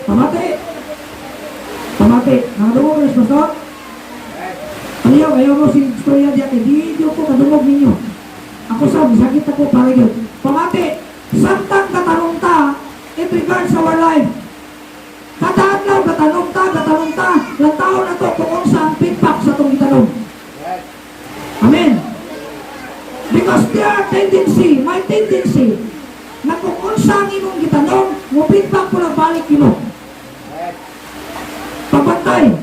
Pamati. Pamati. Nakadungog ni Pastor? Right. Ayaw, ayaw mo si istorya diya kay di ko kadungog ninyo. Ako sa sakit ako para yun. Pamati, samtang katanong ta, in regards sa our life. Kada adlaw katanong ta, lantaw na to kung unsa ang feedback sa atong gitanong. Right. Amen. Because there are tendency, may tendency, na kung unsa ang imong gitanong, mo feedback ko lang balik nimo. Right. Pabantay.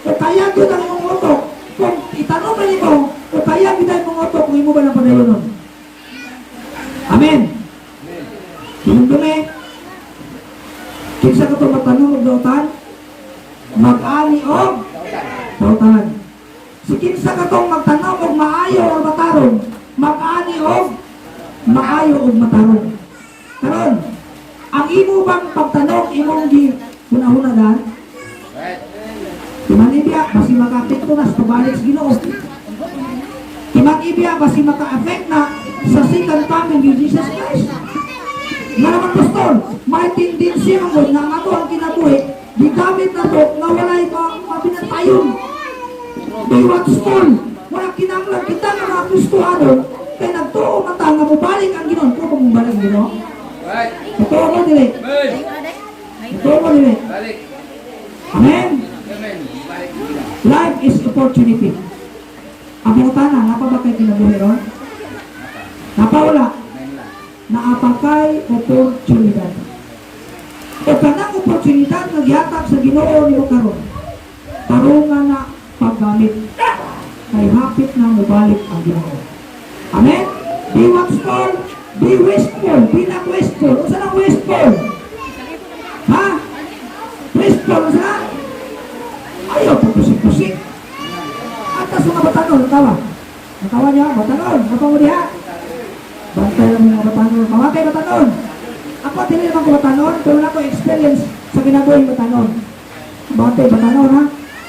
O kaya gyud ang imong utok, kung itanong na nimo, o kaya gyud ang imong utok kung imo ba nang padayonon. Amen. Amen. Hinumdumi. Kinsa ka to magtanom og dautan? Mag-ani og dautan. Si kinsa ka tong magtanom og maayo o matarong, mag-ani og maayo og matarong. Karon, ang imo bang pagtanom imong gi hunahuna dan? Right. Timan ibiya, basi maka-apekto na sa pabalik sa Ginoo. Timan ibiya, basi maka-affect na sa second coming ni Jesus Christ. Nga naman, Pastor, may tendency man gud nga ang ato ang kinabuhi, gigamit na to nga walay mabinantayon. Be watchful. Wala kinahanglan kita nga mga Kristohano, kay nagtuo man ta nga mobalik ang Ginoo. Tuo ba mobalik ang Ginoo? Right. Totoo mo dili? Amen. Totoo mo dili? Balik. Amen. Amen. Balik. Life is opportunity. Ang pangutana, napa ba kay kinabuhi ron? Napa wala? Amen lang. Naa pa kay oportunidad. O kanang oportunidad nga gihatag sa Ginoo nimo karon. Tarungan na paggamit. Kay hapit na mobalik ang Ginoo. Amen? Be watchful, be wasteful, be not wasteful. Unsa nang wasteful? Ha? Wasteful, unsa na? Ayaw, pagkusik-kusik. Atas mga batanon, natawa. Natawa niya, batanon, natawa mo diha. Bantay lang mga batanon. Mamatay batanon. Ako, dili naman ko batanon, pero wala ko experience sa kinabuhi batanon. Bantay batanon, ha?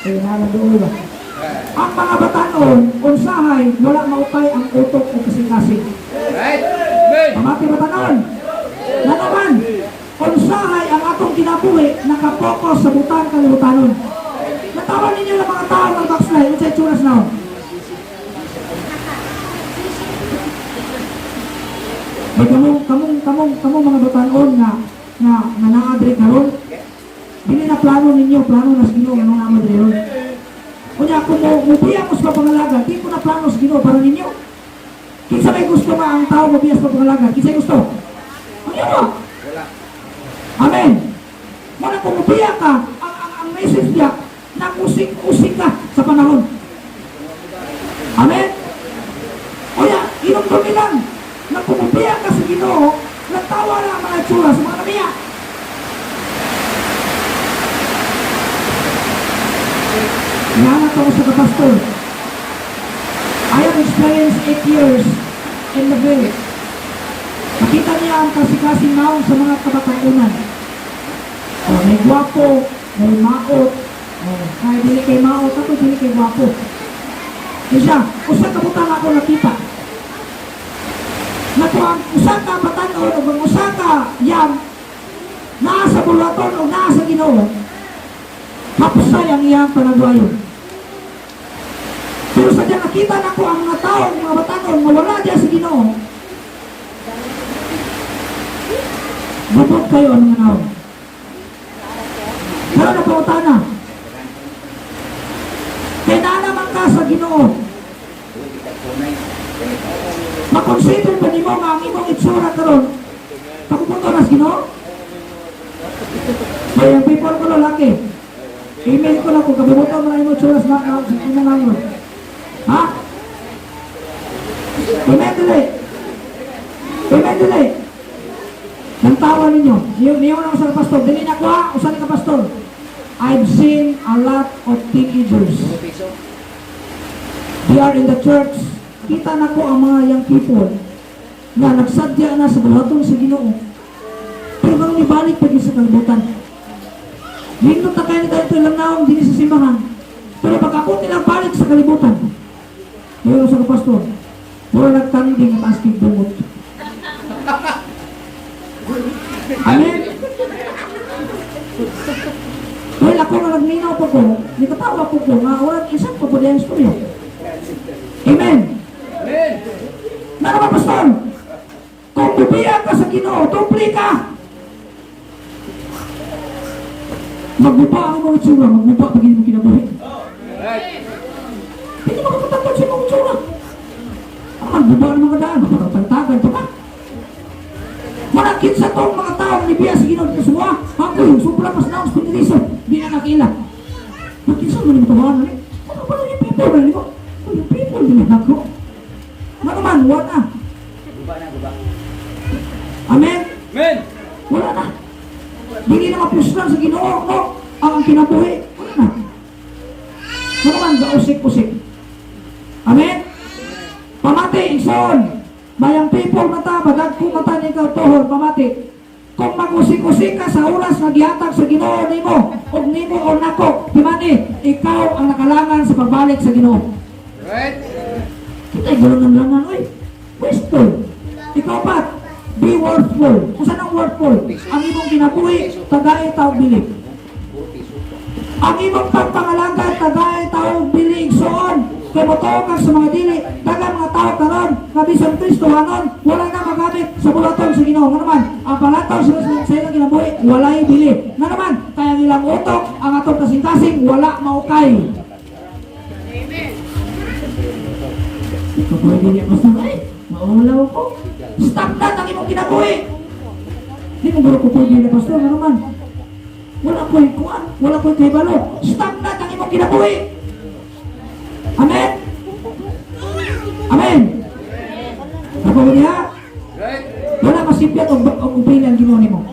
Eh, nalang doon ba? Ang mga batanon, unsahay, wala maukay ang utok o kasing-kasing. Right. Amen. Pamati batanon. Na naman, unsahay ang atong kinabuhi, nakapokus sa butang kalibutanon. Natawa ninyo ng mga tao ng backslide, unsay itsura sa naon? May kamong mga batanon nga naa diri karon. Dili na plano ninyo, plano na sa Ginoo nga naa mo diri ron. Unya kung mo mubiya mo sa pangalaga, di ko na plano sa Ginoo para ninyo. Kinsa may gusto nga ang tao mobiya sa pangalaga? Kinsa gusto? Ang yawa. Wala. Amen. Muna kung mubiya ka, ang message niya, nag-usik-usik ka sa panahon. Amen. Oya, inumdumi lang na kung mubiya ka sa Ginoo, nagtawa na ang mga itsura sa mga namiya. Nihanap ako sa kapastor. I have experienced 8 years in the field. Nakita niya ang kasing-kasing naong sa mga kabataonan. Oh, may gwapo, may maot, oh, kaya dili kay maot, ako dili kay gwapo. Isa, usa ka butang ako nakita. Na kung ang usa ka batanon o ang usa ka yam naa sa buluhaton o naa sa Ginoo, hapsay ang iyang panagwayon. Pero sa nakita nako ang mga tao, ang mga batanon, nga wala diya sa Ginoo, gubot kayo ang mga naong. Pero napangutana, kaya naa naman ka sa Ginoo, makonsider ba nimo nga ang imong itsura karon papupunto na sa Ginoo? Kaya people ko lalaki, email ko lang kung kabubuto mo na imong itsura sa imong ngayon. Ha? Amen, dili. Amen, dili. Nang tawa ninyo. Niyo, niyo lang sa pastor. Dili na kuha. Usa ni ka pastor. I've seen a lot of teenagers. Piso. They are in the church. Kita na ko ang mga young people na nagsadya na sa buhaton sa Ginoo. Pero nang ibalik pa sa kalibutan. Nindot na kayo nito ilang naong dinhi sa simbahan. Pero pag ako nilang balik sa kalibutan, ngayon sa pastor, wala nagkanding at asking bungot. Amen? Well, ako nga nagminaw po ko, di katawa po ko, nga wala isang pa po diyan istorya. Amen. Amen. Na naman, pastor? Kung bubiya ka sa Ginoo, tupli ka. Magbuba ang imong itsura, magbuba pag hindi mo kinabuhi. Right. Hindi mo makapatagad sa imong itsura. Ang magbuba ng mga daan, mapatagtagad pa ka. Manakit sa tong mga tao ni biya sa Ginoo dito sa mga, ako sobra mas naong sa piniriso, di na nakila. Makinsa mo ni tuwan ni? Ano ba yung people na mo? Yung people din na ako. Ano man, wala na. Guba na, guba. Amen? Amen. Wala na. Dili na mapuslan sa Ginoo, no? Ang kinabuhi, wala na. Ano man, gausik-usik. Amen? Pamati, igsoon. Mayang people mata, madagko mata ni ikaw tuhor, pamati. Kung mag-usik-usik ka sa oras nga gihatag sa Ginoo nimo, og nimo o nako, timani, ikaw ang nakalangan sa pagbalik sa Ginoo. Right. Kita gulong ng langan, oy. Wasteful. Ikaw pa, be worthful. Kung saan ang worthful? Ang imong kinabuhi, tagay tao bili. Puro piso. Ang imong pagpangalaga, tagay tao bili igsoon. Kay motuo ka sa mga dili, daghang mga tao karon nga bisan Kristohanon, wala na magamit sa bulaton sa Ginoo. Nga naman, ang palaton sa ilang kinabuhi, walay bili. Nga naman, kaya ang ilang utok, ang atong kasing-kasing, wala maukay. Ikaw pwede niya, pastor, ay, maulaw ko. Stop na ang imong kinabuhi. Di mo guro ko pwede niya, pastor, nga naman. Wala ko'y kuan, wala ko'y kahibalo. Stop na ang imong kinabuhi. Amen? Amen? Ako niya, Right. wala masipyat og pili ang Ginoo nimo.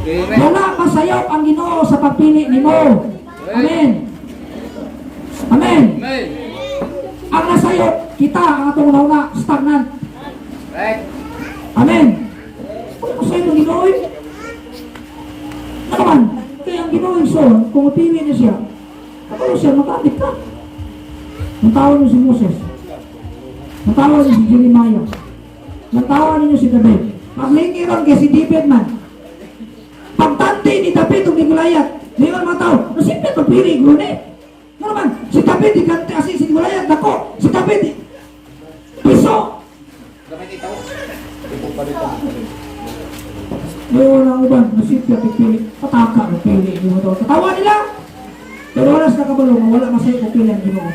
Amen. Wala masayop ang Ginoo sa pagpili nimo. Amen. Amen. Amen. Ang nasayop, kita ang atong una stagnant. Right. Amen. Wala masayop ang Ginoo eh. Ano man, kaya ang Ginoo so, kung mapili niya siya, kapag siya, magamit ka. Natawa niyo si Moses. Natawa niyo si Jeremiah. Natawa ninyo si David. Paglingiron kay si David man. Pagtandi ni David ug ni Goliath, di man mga tao, nasimple pagpili gune. Ano naman, si David igante asi si Goliath dako, si David piso. Gamit itaw. Ngayon ang uban, nasimple pagpili, pataka ang pili ni mo tao. Tatawa nila. Pero wala sa kabalo, wala masaya kung pili ang Ginoo.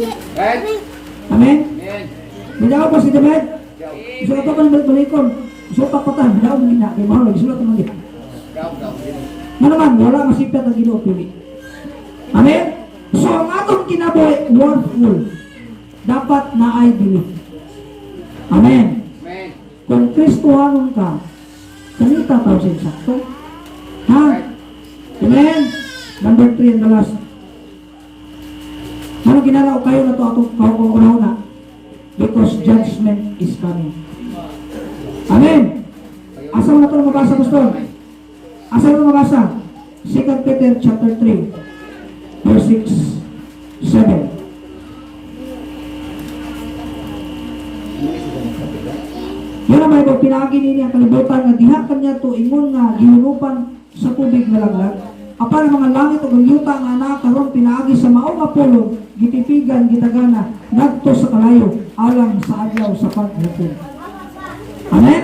Right. Amen? Amen. Bidaw pa si David. Isulat ko ng balik-balikon. Isulat pa ta, bidaw mo gina. Kay mahal, isulat mo gina. Gaw, gaw. Nga naman, wala masipyat ang Ginoo pili. Amen? So ang atong kinabuhi, worthful. Dapat na ay bili. Amen. Amen. Kung Kristohanon ka, kanita tao sa insakto. Ha? Amen? Number 3 and the last. Ano ginalaw kayo na to atong kauna? Because judgment is coming. Amen. Asa mo na ito mabasa, Pastor? Asa mo na mabasa? 2 Peter chapter 3, verse 6, 7. Yan ang Bible, pinaagi nini ang kalibutan nga diha kanya to ingon nga gihunupan sa tubig nga laglag. Apan ang mga langit ug ang yuta nga naa karon pinaagi sa mao nga pulong gitipigan gitagana ngadto sa kalayo alang sa adlaw sa paghukom. Amen.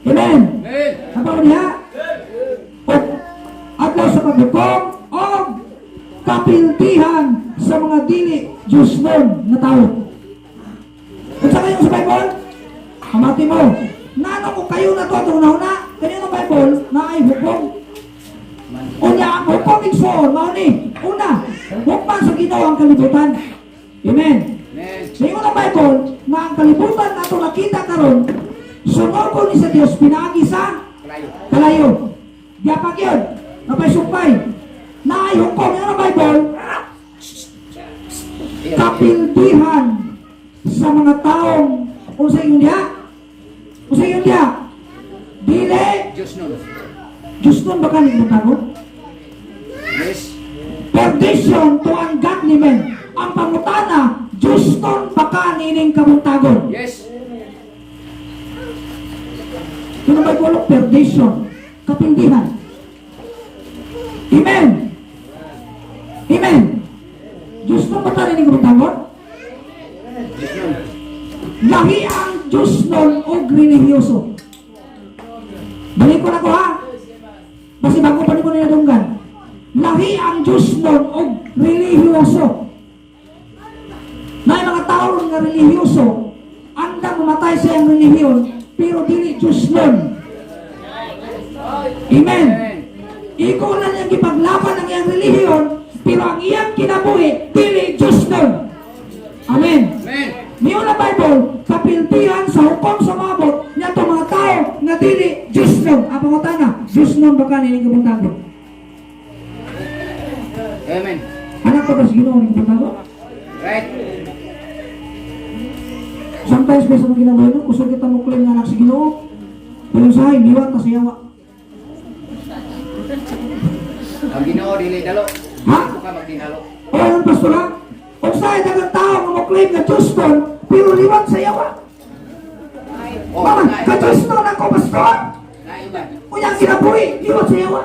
Amen. Amen. Abaw niya. Og adlaw sa paghukom og kapiltihan sa mga dili Diyosnon nga tawo. Unsa kayo sa Bible? Pamati mo. Nano ko kayo na to atong una-una, kanino Bible na ay hukom. Unya ang hukom igsoon mao ni. Una, hukman sa Ginoo ang kalibutan. Amen. Amen. Ingon ang Bible nga ang kalibutan nato nakita karon, sunogon ni sa Dios pinaagi sa Kalayo. Kalayo. Giapag yun. Napay sumpay. Naay hukom. Ingon ang Bible, kapildihan sa mga taong unsa ingon diha? Unsa ingon diha? Dili Diyos nun. Diyos nun ba kaning mutago? Yes. Perdition to ungodly men. Ang pangutana, Diyos nun ba kanining kabuntagon? Yes. Yun ang Bible, perdition. Kapildihan. Amen. Amen. Diyos nun ba kanining kabuntagon? Diyos nun. Lahi ang Diyos nun og relihiyoso. Balik ko na ko ha. Basi bago pa ni ko ninadunggan. Lahi ang Diyos nun og relihiyoso. Na mga tao ron nga relihiyoso, andang mamatay sa iyang relihiyon, pero dili Diyos nun. Amen. Iko lang niyang gipaglaban ang iyang relihiyon, pero ang iyang kinabuhi, dili Diyos nun. Amen. Amen. Niyo na Bible, kapiltihan sa hukom sa mabot niya mga tao nga dili Diyos nun. Ang pangutana, Diyos nun ba kanining kabuntagon? Amen. Anak ko ba sa Ginoo ning kabuntagon? Right. Sometimes ba sa mga ginagawa no, kusog kita mo claim nga anak sa Ginoo. Pero usahay, liwat ta sa yawa. Ang Ginoo dili dalo. Ha? Dili ka magdinalo. O anong pastor ha? Usahay daghang tao nga mo claim nga Diyos nun, pero liwat sa yawa. Oh, Mama, naay. ka Diyos nun ako, pastor! Naay uban. Unya ang kinabuhi, liwat sa yawa.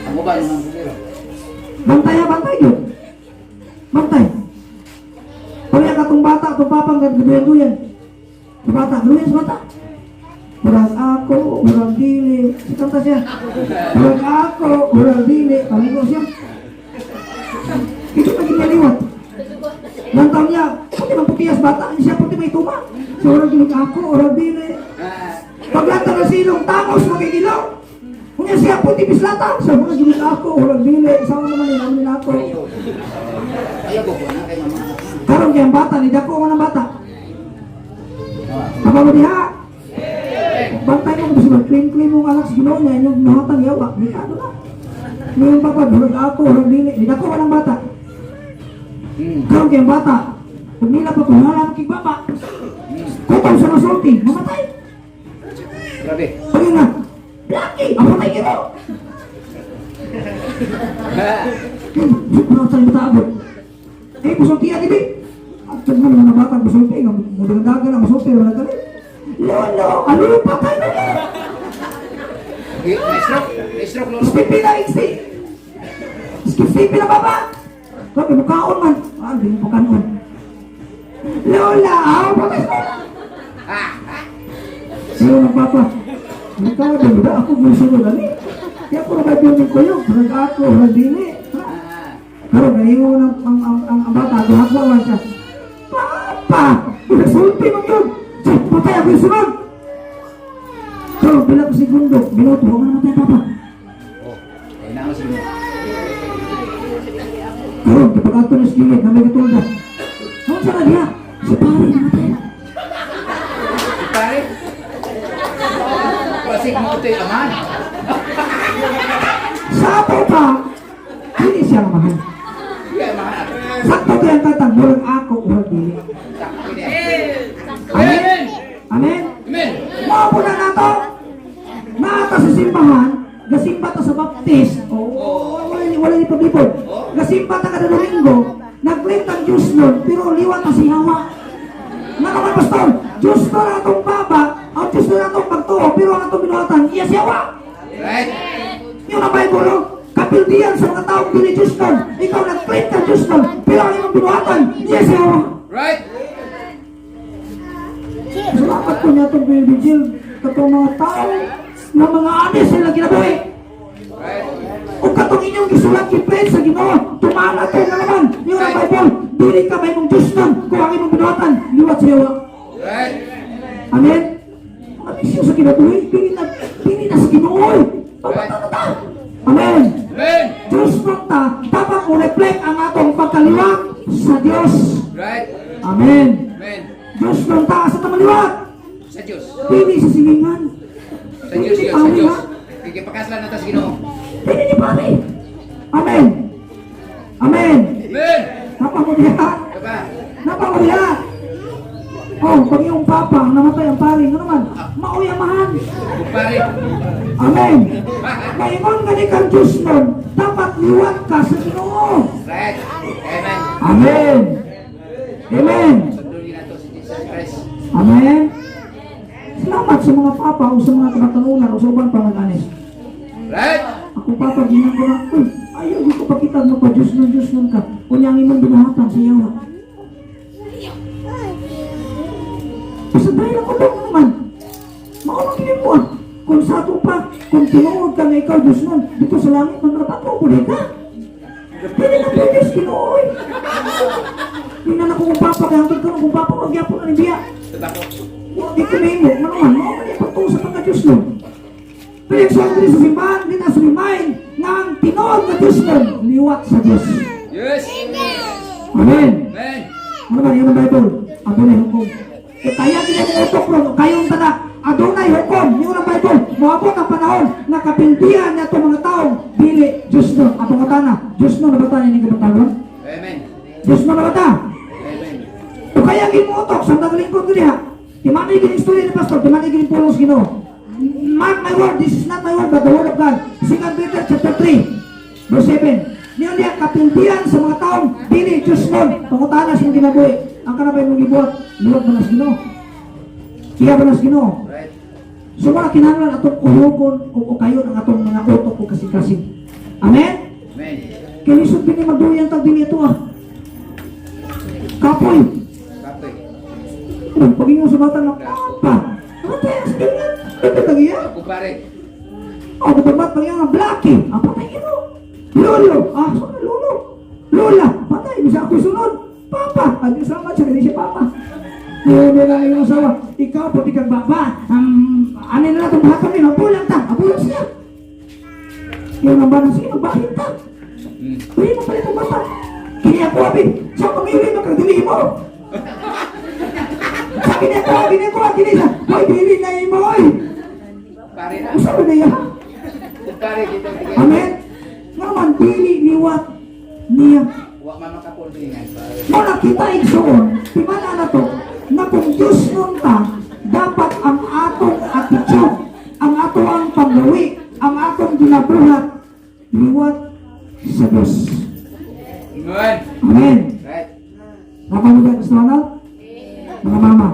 Ang uban mga bugiro. Bantay ha, bantay yun. Bantay. Wala ka itong bata, itong papang, gaduyan-duyan. Sa bata, duyan sa bata. Murag ako, murag dili. Si kanta siya. Murag ako, murag dili. Pamigo siya. Ito naging naliwat. Nang taon niya, puti man putiyas bata, hindi siya puti may tuma. So, murag dili ako, murag dili. Ah, Paglata ng silong, tangos, magigilaw. Unya siya puti bislata. So, murag dili ako, murag dili. Sama naman nila, nila ako. Ayaw ko po na kay mama. Karon kay ang bata, ni dako man ang bata. Ah. Aba mo diha. Bantay mo kung sila claim claim mo anak sa Ginoo niya inyong nahatang yawa. Ni kado na. Ngayon pa pa, durag ako, durag dili. Ni dako man ang bata. Karon kay ang bata, kung nila pa kung wala kay baba. Kutob sa masulti, mamatay. Grabe. Pagin na, Lucky, ang patay Ginoo. Ha. Ano sa imong Eh, musultian ini. At man mga bata musulti nga mudagan ang musulti wala dali. Lolo, ano yung patay na ni? May stroke. May stroke lolo. Skipi na iksi. Skipi na baba. Kami mukaon man. Ah, di mo kanon. Lola, aw patay sa lola. Ah. Siyo ng papa. Ikaw, di ba ako gusto dali? Kaya ko na ba ko yun? Murag ako, murag dili. Ah. Pero ngayon ang bata, duhagwa man siya. Papa! Pinasulti man yun! Siya, patay ako yung sunod! Pero pila ko segundo, minuto, huwag na namatay papa. Oh, ay naman siguro. Pero, kapag ato na sa gilid, na may katulda. Ano siya na diha? Si pare namatay. Si pare. Pasig mo ito yung amahan. Sa ato pa, hindi siya mahal. Iya, amahan. Sakto kaya ang katang, murag ako, murag dili. Sakto niya. Amen? Amen? Amen. Mao po na nato. Naata sa simbahan, gasimba ta sa baptist. Oo, wala wala ni paglipod. Gasimba ta kada Domingo, nag-claim tang Diyos nun, pero liwat ta si Hawa. Nga naman, pastor, Diyos na atong baba, ang Diyos na atong pagtuo, pero ang atong binuhatan, iya si Hawa. Right. Yun ang Bible, no? Kapildian sa mga taong dili Diyos nun. Ikaw nag-claim ka Diyos nun, pero ang imong binuhatan, iya si Hawa. Right. Salamat po niya itong binibigil katong mga tao na mga anis sila kinabuhi. Right. O katong inyong gisulat giprint sa Ginoo, tumana to na naman. Yung ang Bible, dili ka may mong Diyos nun kung ang imong binuhatan, liwat sa yawa. Right. Amen? Mga misyo sa kinabuhi, dili na sa Ginoo. Eh. Pagkata na ta. Amen. Amen. Diyos nun ta, dapat mo reflect ang atong pagkaliwat. sa Dios. Right. Amen. Amen. Diyos lang taas at maliwat. Sa Diyos. Dili sa silingan. Sa Diyos Dili yun, sa pari, Diyos. ha? Kikipakaslan na ta sa Ginoo. Dili ni pari. Amen. Amen. Amen. Napamuriya. Diba? Napamuriya. Oh, pag iyong papa, ang namatay ang pari, ano naman? Mauyamahan. Kumpare. Amen. Maingon nga ni kang Diyos nun, dapat liwat ka sa Ginoo. Right. Amen. Amen. Amen. Sundon yun nato si Jesus Christ. Amen. Salamat sa mga papa o sa mga kabatanunan o sa ubang panaganis. Right. Ako papa, ginang ko na, uy, ayaw ko pakita mo pa, Diyos nun ka. Unya ang imong binuhatan sa yawa. Basta dahil ako lang naman. Mauna kini mo ah. Kung sa ato pa, kung tinuod ka nga ikaw, Diyos nun, dito sa langit, manrabato ko ka. Pwede na pwede, Ginoo. Tingnan ako kung papa, kaya hangtod ka kung papa, wag yapon na ni biya. Tabako. Di ko nimo, ano man, mao man yung pagtuo sa pagka-Diyos nun. Pero yung sabi sa simbahan, let us remind nga ang tinuod na Diyos nun, liwat sa Diyos. Yes. Amen. Amen. Ano ba, yun ang Bible? Adunay hukom. E kaya gina mo utok ron, kayong tana, adunay hukom, yun ang Bible. Moabot ang panahon na kapildihan na itong mga taong, dili, Diyos nun. Atong katana, Diyos nun na bata nining kabatagon? Amen. Diyos nun na bata? Amen. O kaya gimutok sa naglingkod ko diha. Di man ay ginistorya ni pastor, di man ay ginipulong sa Ginoo. Mark my word, this is not my word, but the word of God. 2 Peter chapter 3, verse 7. Niyon diha kapildihan sa mga taong dili Diyos nun. Pangutana sa imong kinabuhi. Ang kanabay mong gibuhat, liwat ba nas Ginoo? Iya ba nas Ginoo? Right. So wala kinahanglan atong uyokon o ukayon ang atong mga utok o kasing-kasing. Amen? Amen. Kaya lisod bini magduyan tag dini ito ah. Kapoy. Kapoy. Oh, pag ingon sa bata nga, papa, ano tayo sa ganyan? Ito tagiya? Kumpare. Oh, kapag pag nga blackie, ah, patay ino. Lolo, ah, sorry, lolo. Lola, patay, bisa ako sunod. Papa, adi sama siya, hindi siya papa. Ngayon nila yung asawa, ikaw, puti kang baba. Ano na lang itong buhaton nila, bulang ta, abulang siya. Yung ang banang, sige, magbahin ta. Uy, mo pala itong bata. Kini ako, abi, sa pamili, magkagdili mo. Sa kini ako, kini ako, kini siya. Hoy, dili na imo, oy. Pare na. Usa ba na iya? Kumpare kita tingin. Amen? Nga man, dili liwat niya. Wa man makapultingan. Mo nakita igsoon, timana na to, na kung Diyos nun ta, dapat ang atong attitude, ang atong panggawi, ang atong ginabuhat, liwat sa Diyos. Amen. Amen. Right. Napamuga gusto na? Mga mama.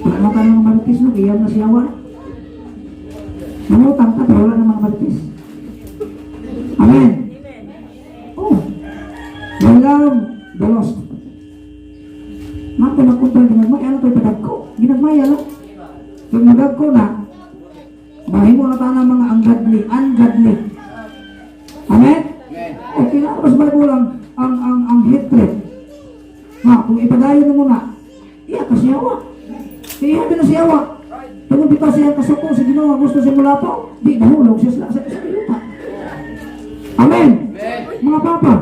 Wala na tayo mga marites no, iyan na siya wala. Mangutang ka, pero wala na mga marites. Amen. Oh. We love the lost. Mako na kung ginagmay, ano ito padagko? Ginagmay, ano? Kung madagko na, mahimo na tayo ng mga ungodly, ungodly. Amen? Amen. Okay na, mas Bible ang hatred. Nga, kung ipadayon mo na, iya ka siyawa. Iya ka na siyawa. Tungod bitaw siya kasuko sa Ginoo gusto siya mulapaw, di nahulog siya sa lupa. Amen. Amen. Mga papa.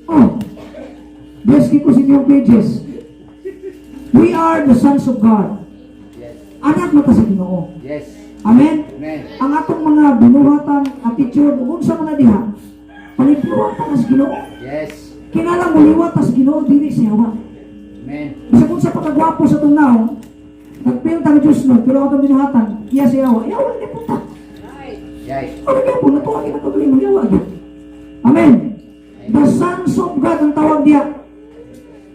Oh. Bless ko sa inyong pages. We are the sons of God. Yes. Anak na ta sa Ginoo. Yes. Amen. Amen. Ang atong mga binuhatan, attitude, ug unsa man na diha, palipiwat ta sa Ginoo. Yes. Kinahanglan muliwat ta sa Ginoo dili sa yawa. Amen. Bisag unsa pa kagwapo sa atong naong, nagpil ta Diyos no, pero ang atong binuhatan, iya sa yawa, yawa na punta. Yes. Ano kaya po, natuwa kita mo yawa gyud. Amen. The sons of God ang tawag diya.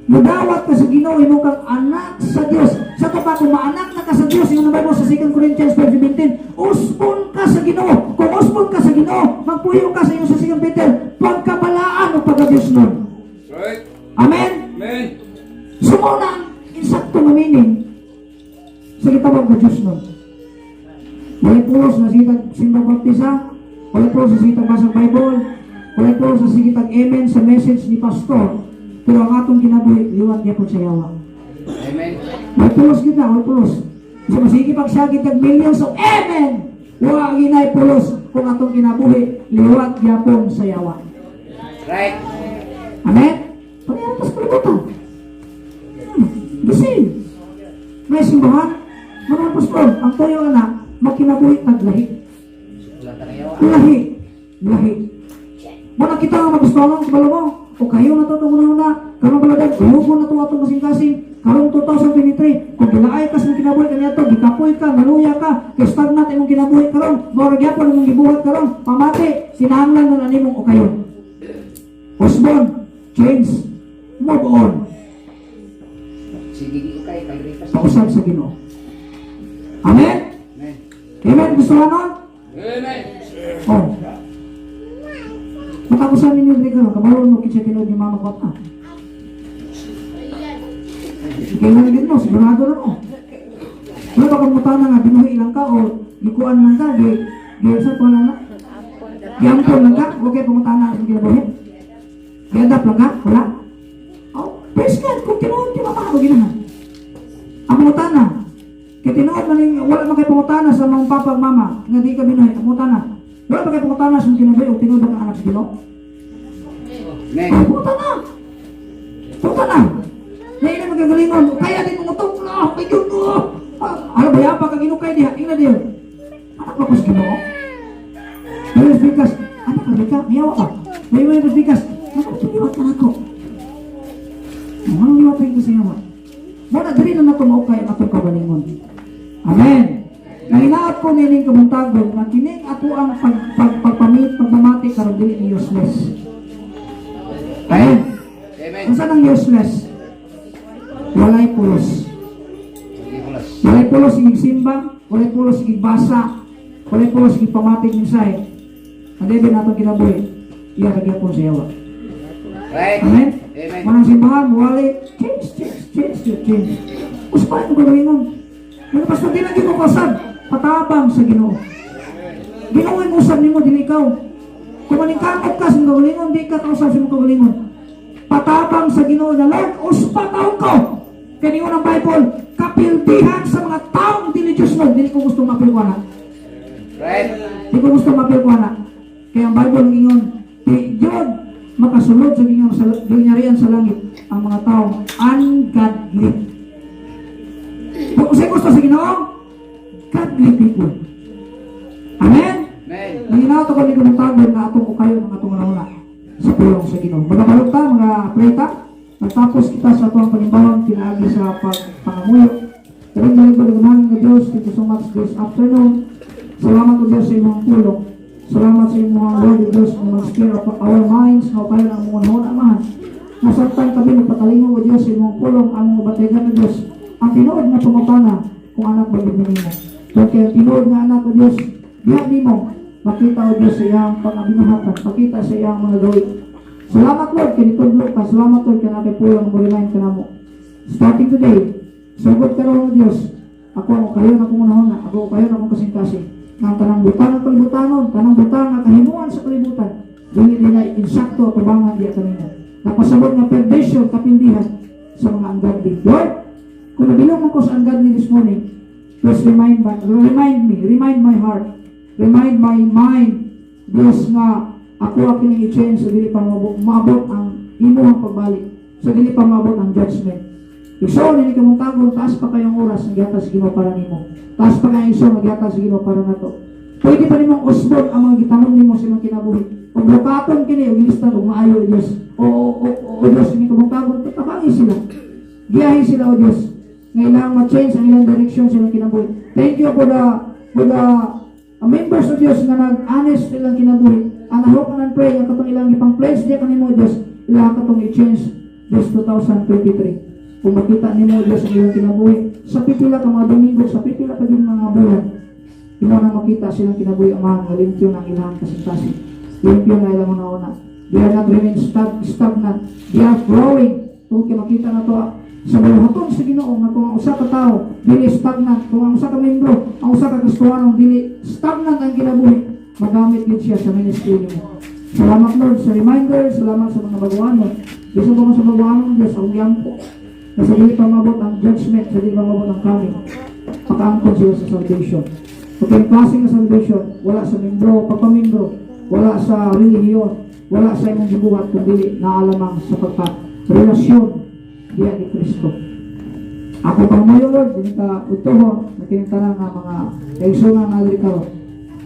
Mudawat ka sa Ginoo imo kang anak sa Dios. Sa to pa kung maanak na ka sa Dios, ingon ang Bible sa 2 Corinthians 5:17, usbon ka sa Ginoo. Kung usbon ka sa Ginoo, magpuyo ka sa iyo sa 2 Peter, pagkabalaan o pagka-Dios nun. Right. Amen. Amen. So mao na ang insakto nga meaning sa gitawag nga Diyos nun. Walay pulos na sige simbang baptisa, walay pulos sa sige basang Bible, walay pulos sa sige amen sa message ni pastor, pero ang atong kinabuhi, liwat gyapon sa yawa. Amen. Walay pulos gid na, walay pulos. So masige pagsagit ng millions of amen. Wa ginay pulos kung atong kinabuhi, liwat gyapon sa yawa. Right. Amen? Pareha ta sa kalibutan. The same. May simbahan, mga pastor, ang tuyo na makinabuhi taglahi. Wala ta kayo. Lahi. Lahi. Muna kita nga magustuhan, kabalo mo, o kayo na ito itong una, karon baladag, uyugo na ito atong kasing-kasing, karong 2023, kung gilaay ka sa kinabuhi kaniya to, gikapoy ka, naluya ka, kay stagnant imong kinabuhi karon, mao ra gyapon imong gibuhat karon, pamati, sinahanglan na nimong ukayon. Usbon, change, move on. Sige kay kay Ritas. Pausab sa Ginoo. Amen? Amen. Amen? Gusto mo nun? Amen. Oh. Makakusan ninyo diri karon, kabalo mo kinsa tinuod ni mama papa. Kailan gid mo, sigurado na mo. Wala ba kang mutana nga binuhi lang ka o gikuan lang ka, gi gi sa kuan na? Giampon lang ka, okay pangutana sa kinabuhi. Giadapt lang ka, wala. Oh, praise God, kung tinuod ti mama ako ginahan. Ang pangutana, kay tinuod man ning wala man kay pangutana sa mga papa ug mama nga di ka binuhi, ang pangutana. Wala ba kay pangutana sa kinabuhi o tinuod ba kang anak sa Ginoo? Amen. Oh, pangutana. Pangutana. Ngayon na magagalingon, kaya din mong utong, ah, kay Ginoo. Ah, ano ba yan? Pagka ginukay diha, tingnan diyo. Anak ba ko sa Ginoo? May bigas, anak ka ka, mayawa ka. May may bigas, anak ko liwat ka nako. Ano liwat ka sa yawa? Muna diri na nato maukay ang atong kaugalingon. Amen. Nahinaot ko nining kabuntagon nga kining ato ang pag, pag, pagpamit, pagmamati karon dili ni useless. Amen. Amen. Unsa nang useless? Walay pulos. Sige pulos. Walay pulos sige simba, walay pulos sige basa, walay pulos sige pamatig mensahe. Ang debe nato kinabuhi, iya ra gyapon sa yawa. Right. Amen? Amen. Manang simbahan, wali, change, change, change, change, change. Uspahin mo kagalingon. Ano pastor, di lang ko kausab. Patabang sa Ginoo. Ginoo ang usab nimo dili ikaw. Kung maningkamot ka sa kagalingon, di ka kausab sa imong kagalingon. Patabang sa Ginoo na Lord, uspa taon ko. Kaya ningon ang Bible, kapildihan sa mga taong dili Diyos mo, dili ko gusto mapil ko na. Right. Di ko gusto mapil ko na. Kaya ang Bible ang ingon, di Diyon makasulod sa ginyang sa gingyarian sa langit ang mga taong ungodly. Kung unsay gusto sa Ginoo, godly people. Amen. Amen. Nanginato kami kumutagon na atong ukayon ang atong una sa pulong sa Ginoo. Mga balota, mga preta, natapos kita sa atong panimbawang pinaagi sa pagpangamuyo. Pero dahil ko nga Diyos, thank you so much this afternoon. Salamat o Diyos sa imong pulong. Salamat sa imong word o Diyos na mag-steer up our minds na ukayon ang mga hunahuna, Amahan. Nasaktan kami magpatalingo o Diyos sa imong pulong ang mga batayan ng Diyos. Ang tinuod nga pangutana kung anak ba gyud nimo. Kung kaya tinuod nga anak o Diyos, diha nimo makita o Diyos sa iyang pangabinahatan, makita sa iyang mga gawin. Salamat, Lord, kay nitudlo ka. Salamat, Lord, kay nakay pulong mo remind ka namo. Starting today, sugod karon o Diyos, ako ang kayo na akong unahon na, ako kayo na akong kasing-kasing. Nga ang tanang butang ng kalibutanon, tanang butang nga kahimuan sa kalibutan, dili nila insakto atubangan diya kanimo. Napasabot nga perdition, kapindihan sa mga ungodly. Lord, kung nabilong mo ko sa ungodly this morning, please remind me, remind my heart, remind my mind, Diyos, nga ako ang kining i-change sa dili pa maabot ang imuhang pagbalik, sa dili pa maabot ang judgment. Igsoon, ini kamong taas pa kayong oras ng gihatag sa Ginoo para nimo. Taas pa kayong igsoon ng gihatag sa Ginoo para nato. Pwede pa nimong usbon ang mga gitanom nimo sa imong kinabuhi. Ug lukaton kini ug ilistan og maayo, o Dios. O Dios, ini kamong tabangi sila. Giyahin sila, o Dios. Nga ilang ma-change ang ilang direction sa ilang kinabuhi. Thank you for the members of Dios nga nag-honest ilang kinabuhi. And I hope and pray nga katong ilang ipang pledge diya kanimo, Dios, ilang katong i-change this 2023. Kung makita nimo, Dios, ang ilang kinabuhi sa pipila ka mga Domingo, sa pipila ka din mga bulan, imo na makita silang kinabuhi, Amahan, nga limpyo na ang ilang kasing-kasing. Limpyo na ilang una-una. They are not remain stagnant. They are growing. Kung kay makita na to sa buluhaton sa Ginoo nga kung ang usa ka tawo dili stagnant, kung ang usa ka membro, ang usa ka Kristohanong dili stagnant ang kinabuhi, magamit gid siya sa ministry nimo. Salamat, Lord, sa reminder, salamat sa mga baguanon. Bisan pa man sa baguanon, Diyos, ang giampo. Na sa dili pa mabot ang judgment, sa dili pa mabot ang coming, makaangkon sila sa salvation. Okay, ang klase ng salvation, wala sa membro, pagpamembro, wala sa relihiyon. Wala sa imong gibuhat kundi naa lamang sa pagka relasyon diya ni Kristo. Ako pangayo, Lord, dili ka udtohon, na kining tanan nga mga kaigsuonan nga diri karon,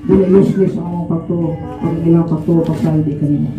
dili useless ang among pagtuo, pag ilang pagtuo pagsalig kanimo.